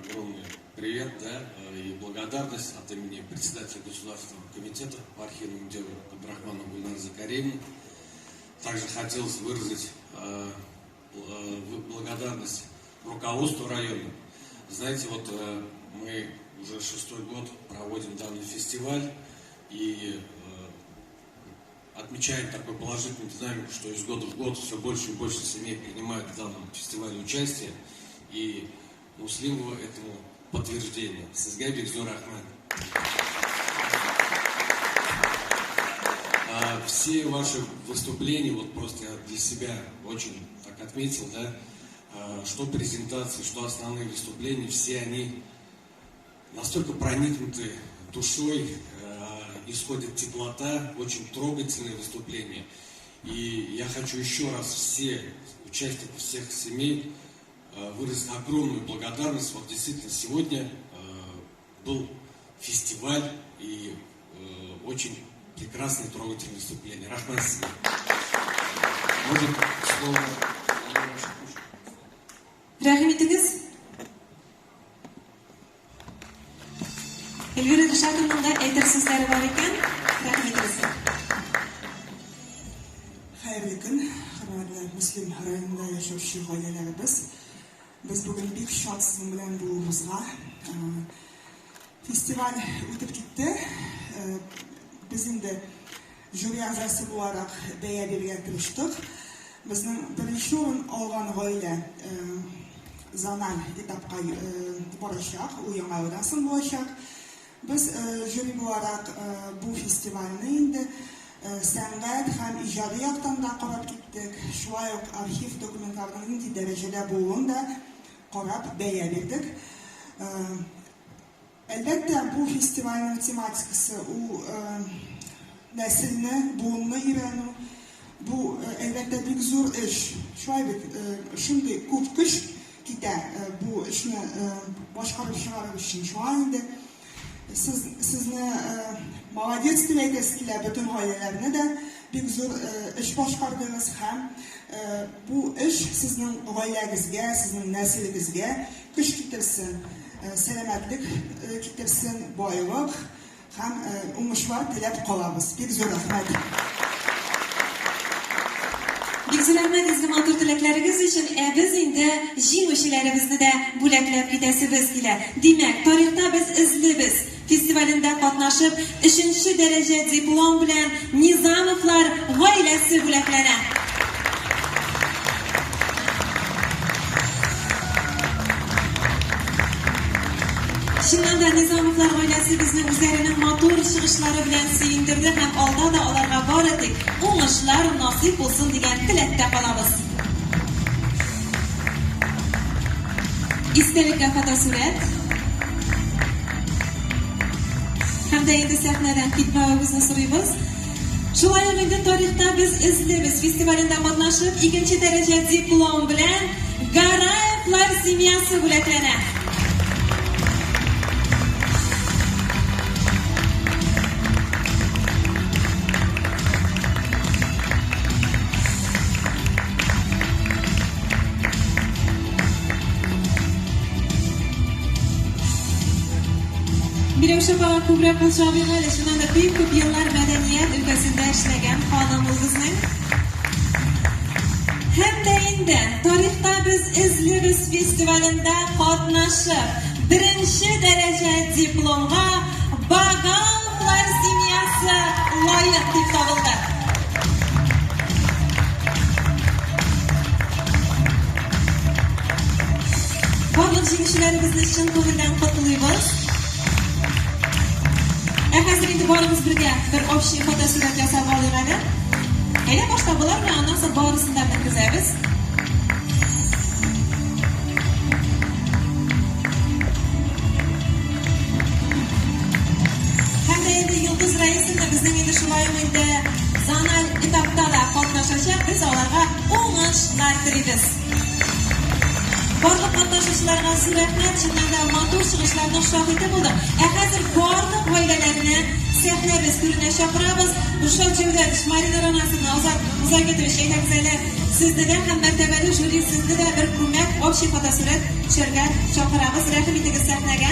Speaker 8: огромный привет да, э, и благодарность от имени председателя Государственного комитета по архивному делу Абдрахмана Гульнары Закаревны. Также хотелось выразить благодарность руководству района. Знаете, вот мы уже шестой год проводим данный фестиваль. И отмечаем такую положительную динамику, что из года в год все больше и больше семей принимают в данном фестивале участие. И Муслимова этому подтверждение. Сезгә бик зур рәхмәт. Все ваши выступления, вот просто я для себя очень так отметил, да, что презентации, что основные выступления, все они настолько проникнуты душой, исходит теплота, очень трогательные выступления. И я хочу еще раз все участников всех семей выразить огромную благодарность. Вот действительно сегодня был фестиваль и очень прекрасное трогательное выступление. Рәхмәт сезгә. Может, слово.
Speaker 1: Рәхим итегез. Эльвира Ришатовның да әйтер сүзләре бар икән. Рәхим итегез.
Speaker 16: Хәерле көн, хөрмәтле Мөслим районында яшәүче гаиләләребез. Без бүген бик шат сезнең белән булуыбызга. Фестиваль үтеп китте. Без инде жюри әгъзасы буларак бәя бирергә тырыштык. Безнең беренче урын алган гаилә зональ этапка барачак, ул яңа елдан соң булачак. Без жюри буларак бу фестивальне инде сәнгать һәм иҗади яктан да карап киттек, шулай ук архив документларының нинди дәрәҗәдә булуын да карап бәя бирдек. Әлбәттә, бу фестивальнең тематикасы ул нәселне, буынны өйрәнү. Бу, әлбәттә, бик зур эш. Шулай бит, шундый күп көч китә бу эшне башкарып чыгарыр өчен. Шуңа инде сез, сезне молодец дип әйтәсе килә, бөтен гаиләләрне дә бик зур эш башкардыгыз һәм бу эш сезнең гаиләгезгә, сезнең нәселегезгә көч китерсен, сәламәтлек китерсен, байлык һәм уңышлар теләп калабыз. Бик зур рәхмәт.
Speaker 1: Бик зур рәхмәт изге матур теләкләрегез өчен. Ә без инде җиңүчеләребезне дә бүләкләп китәсебез килә. Димәк, тарихта без эзлебез фестивалендә катнашып, өченче дәрәҗә диплом белән Низамовлар гаиләсе бүләкләнә. Чыннан да, Низамовлар гаиләсе безне үзләренең матур чыгышлары белән сөендерде һәм алда да аларга бары тик уңышлар насыйп булсын дигән теләктә калабыз. Истәлеккә фотосурәт. Һәм дә инде сәхнәдән китмәвегезне сорыйбыз. Шулай ук инде тарихта без эзлебез фестивалендә катнашып, икенче дәрәҗә диплом белән Гараевлар семьясы бүләкләнә. Миләүшә апага күбрәк кул чабыйк әле. Чыннан да бик күп еллар мәдәният өлкәсендә эшләгән ханым ул безнең. Һәм дә инде тарихта без эзлебез фестивалендә катнашып, беренче дәрәҗә дипломга Багаловлар семьясы лаек дип табылды. Барлык җиңүчеләребезне чын күңелдән котлыйбыз. Ә хәзер инде барыбыз бергә бер общий фотосурәт ясап алыйк әле. Әйдә башта болар белән, аннан соң барысын да менгезәбез. Һәм дә инде Йолдыз Раисовна безнең инде шулай ук инде зональ этапта да катнашачак. Без аларга уңышлар телибез. Барлык катнашучыларга зур рәхмәт, чыннан да матур чыгышларның шаһиты булдык. Ә хәзер барлык гаиләләрне сәхнәбез түренә чакырабыз. Рушат Җәүдәтович, Марина Ранасовна, Азат Музакитович, әйдәгез әле сезне дә һәм мәртәбәле жюри сезне дә бер күмәк общий фотосурәт төшәргә чакырабыз. Рәхим итегез сәхнәгә.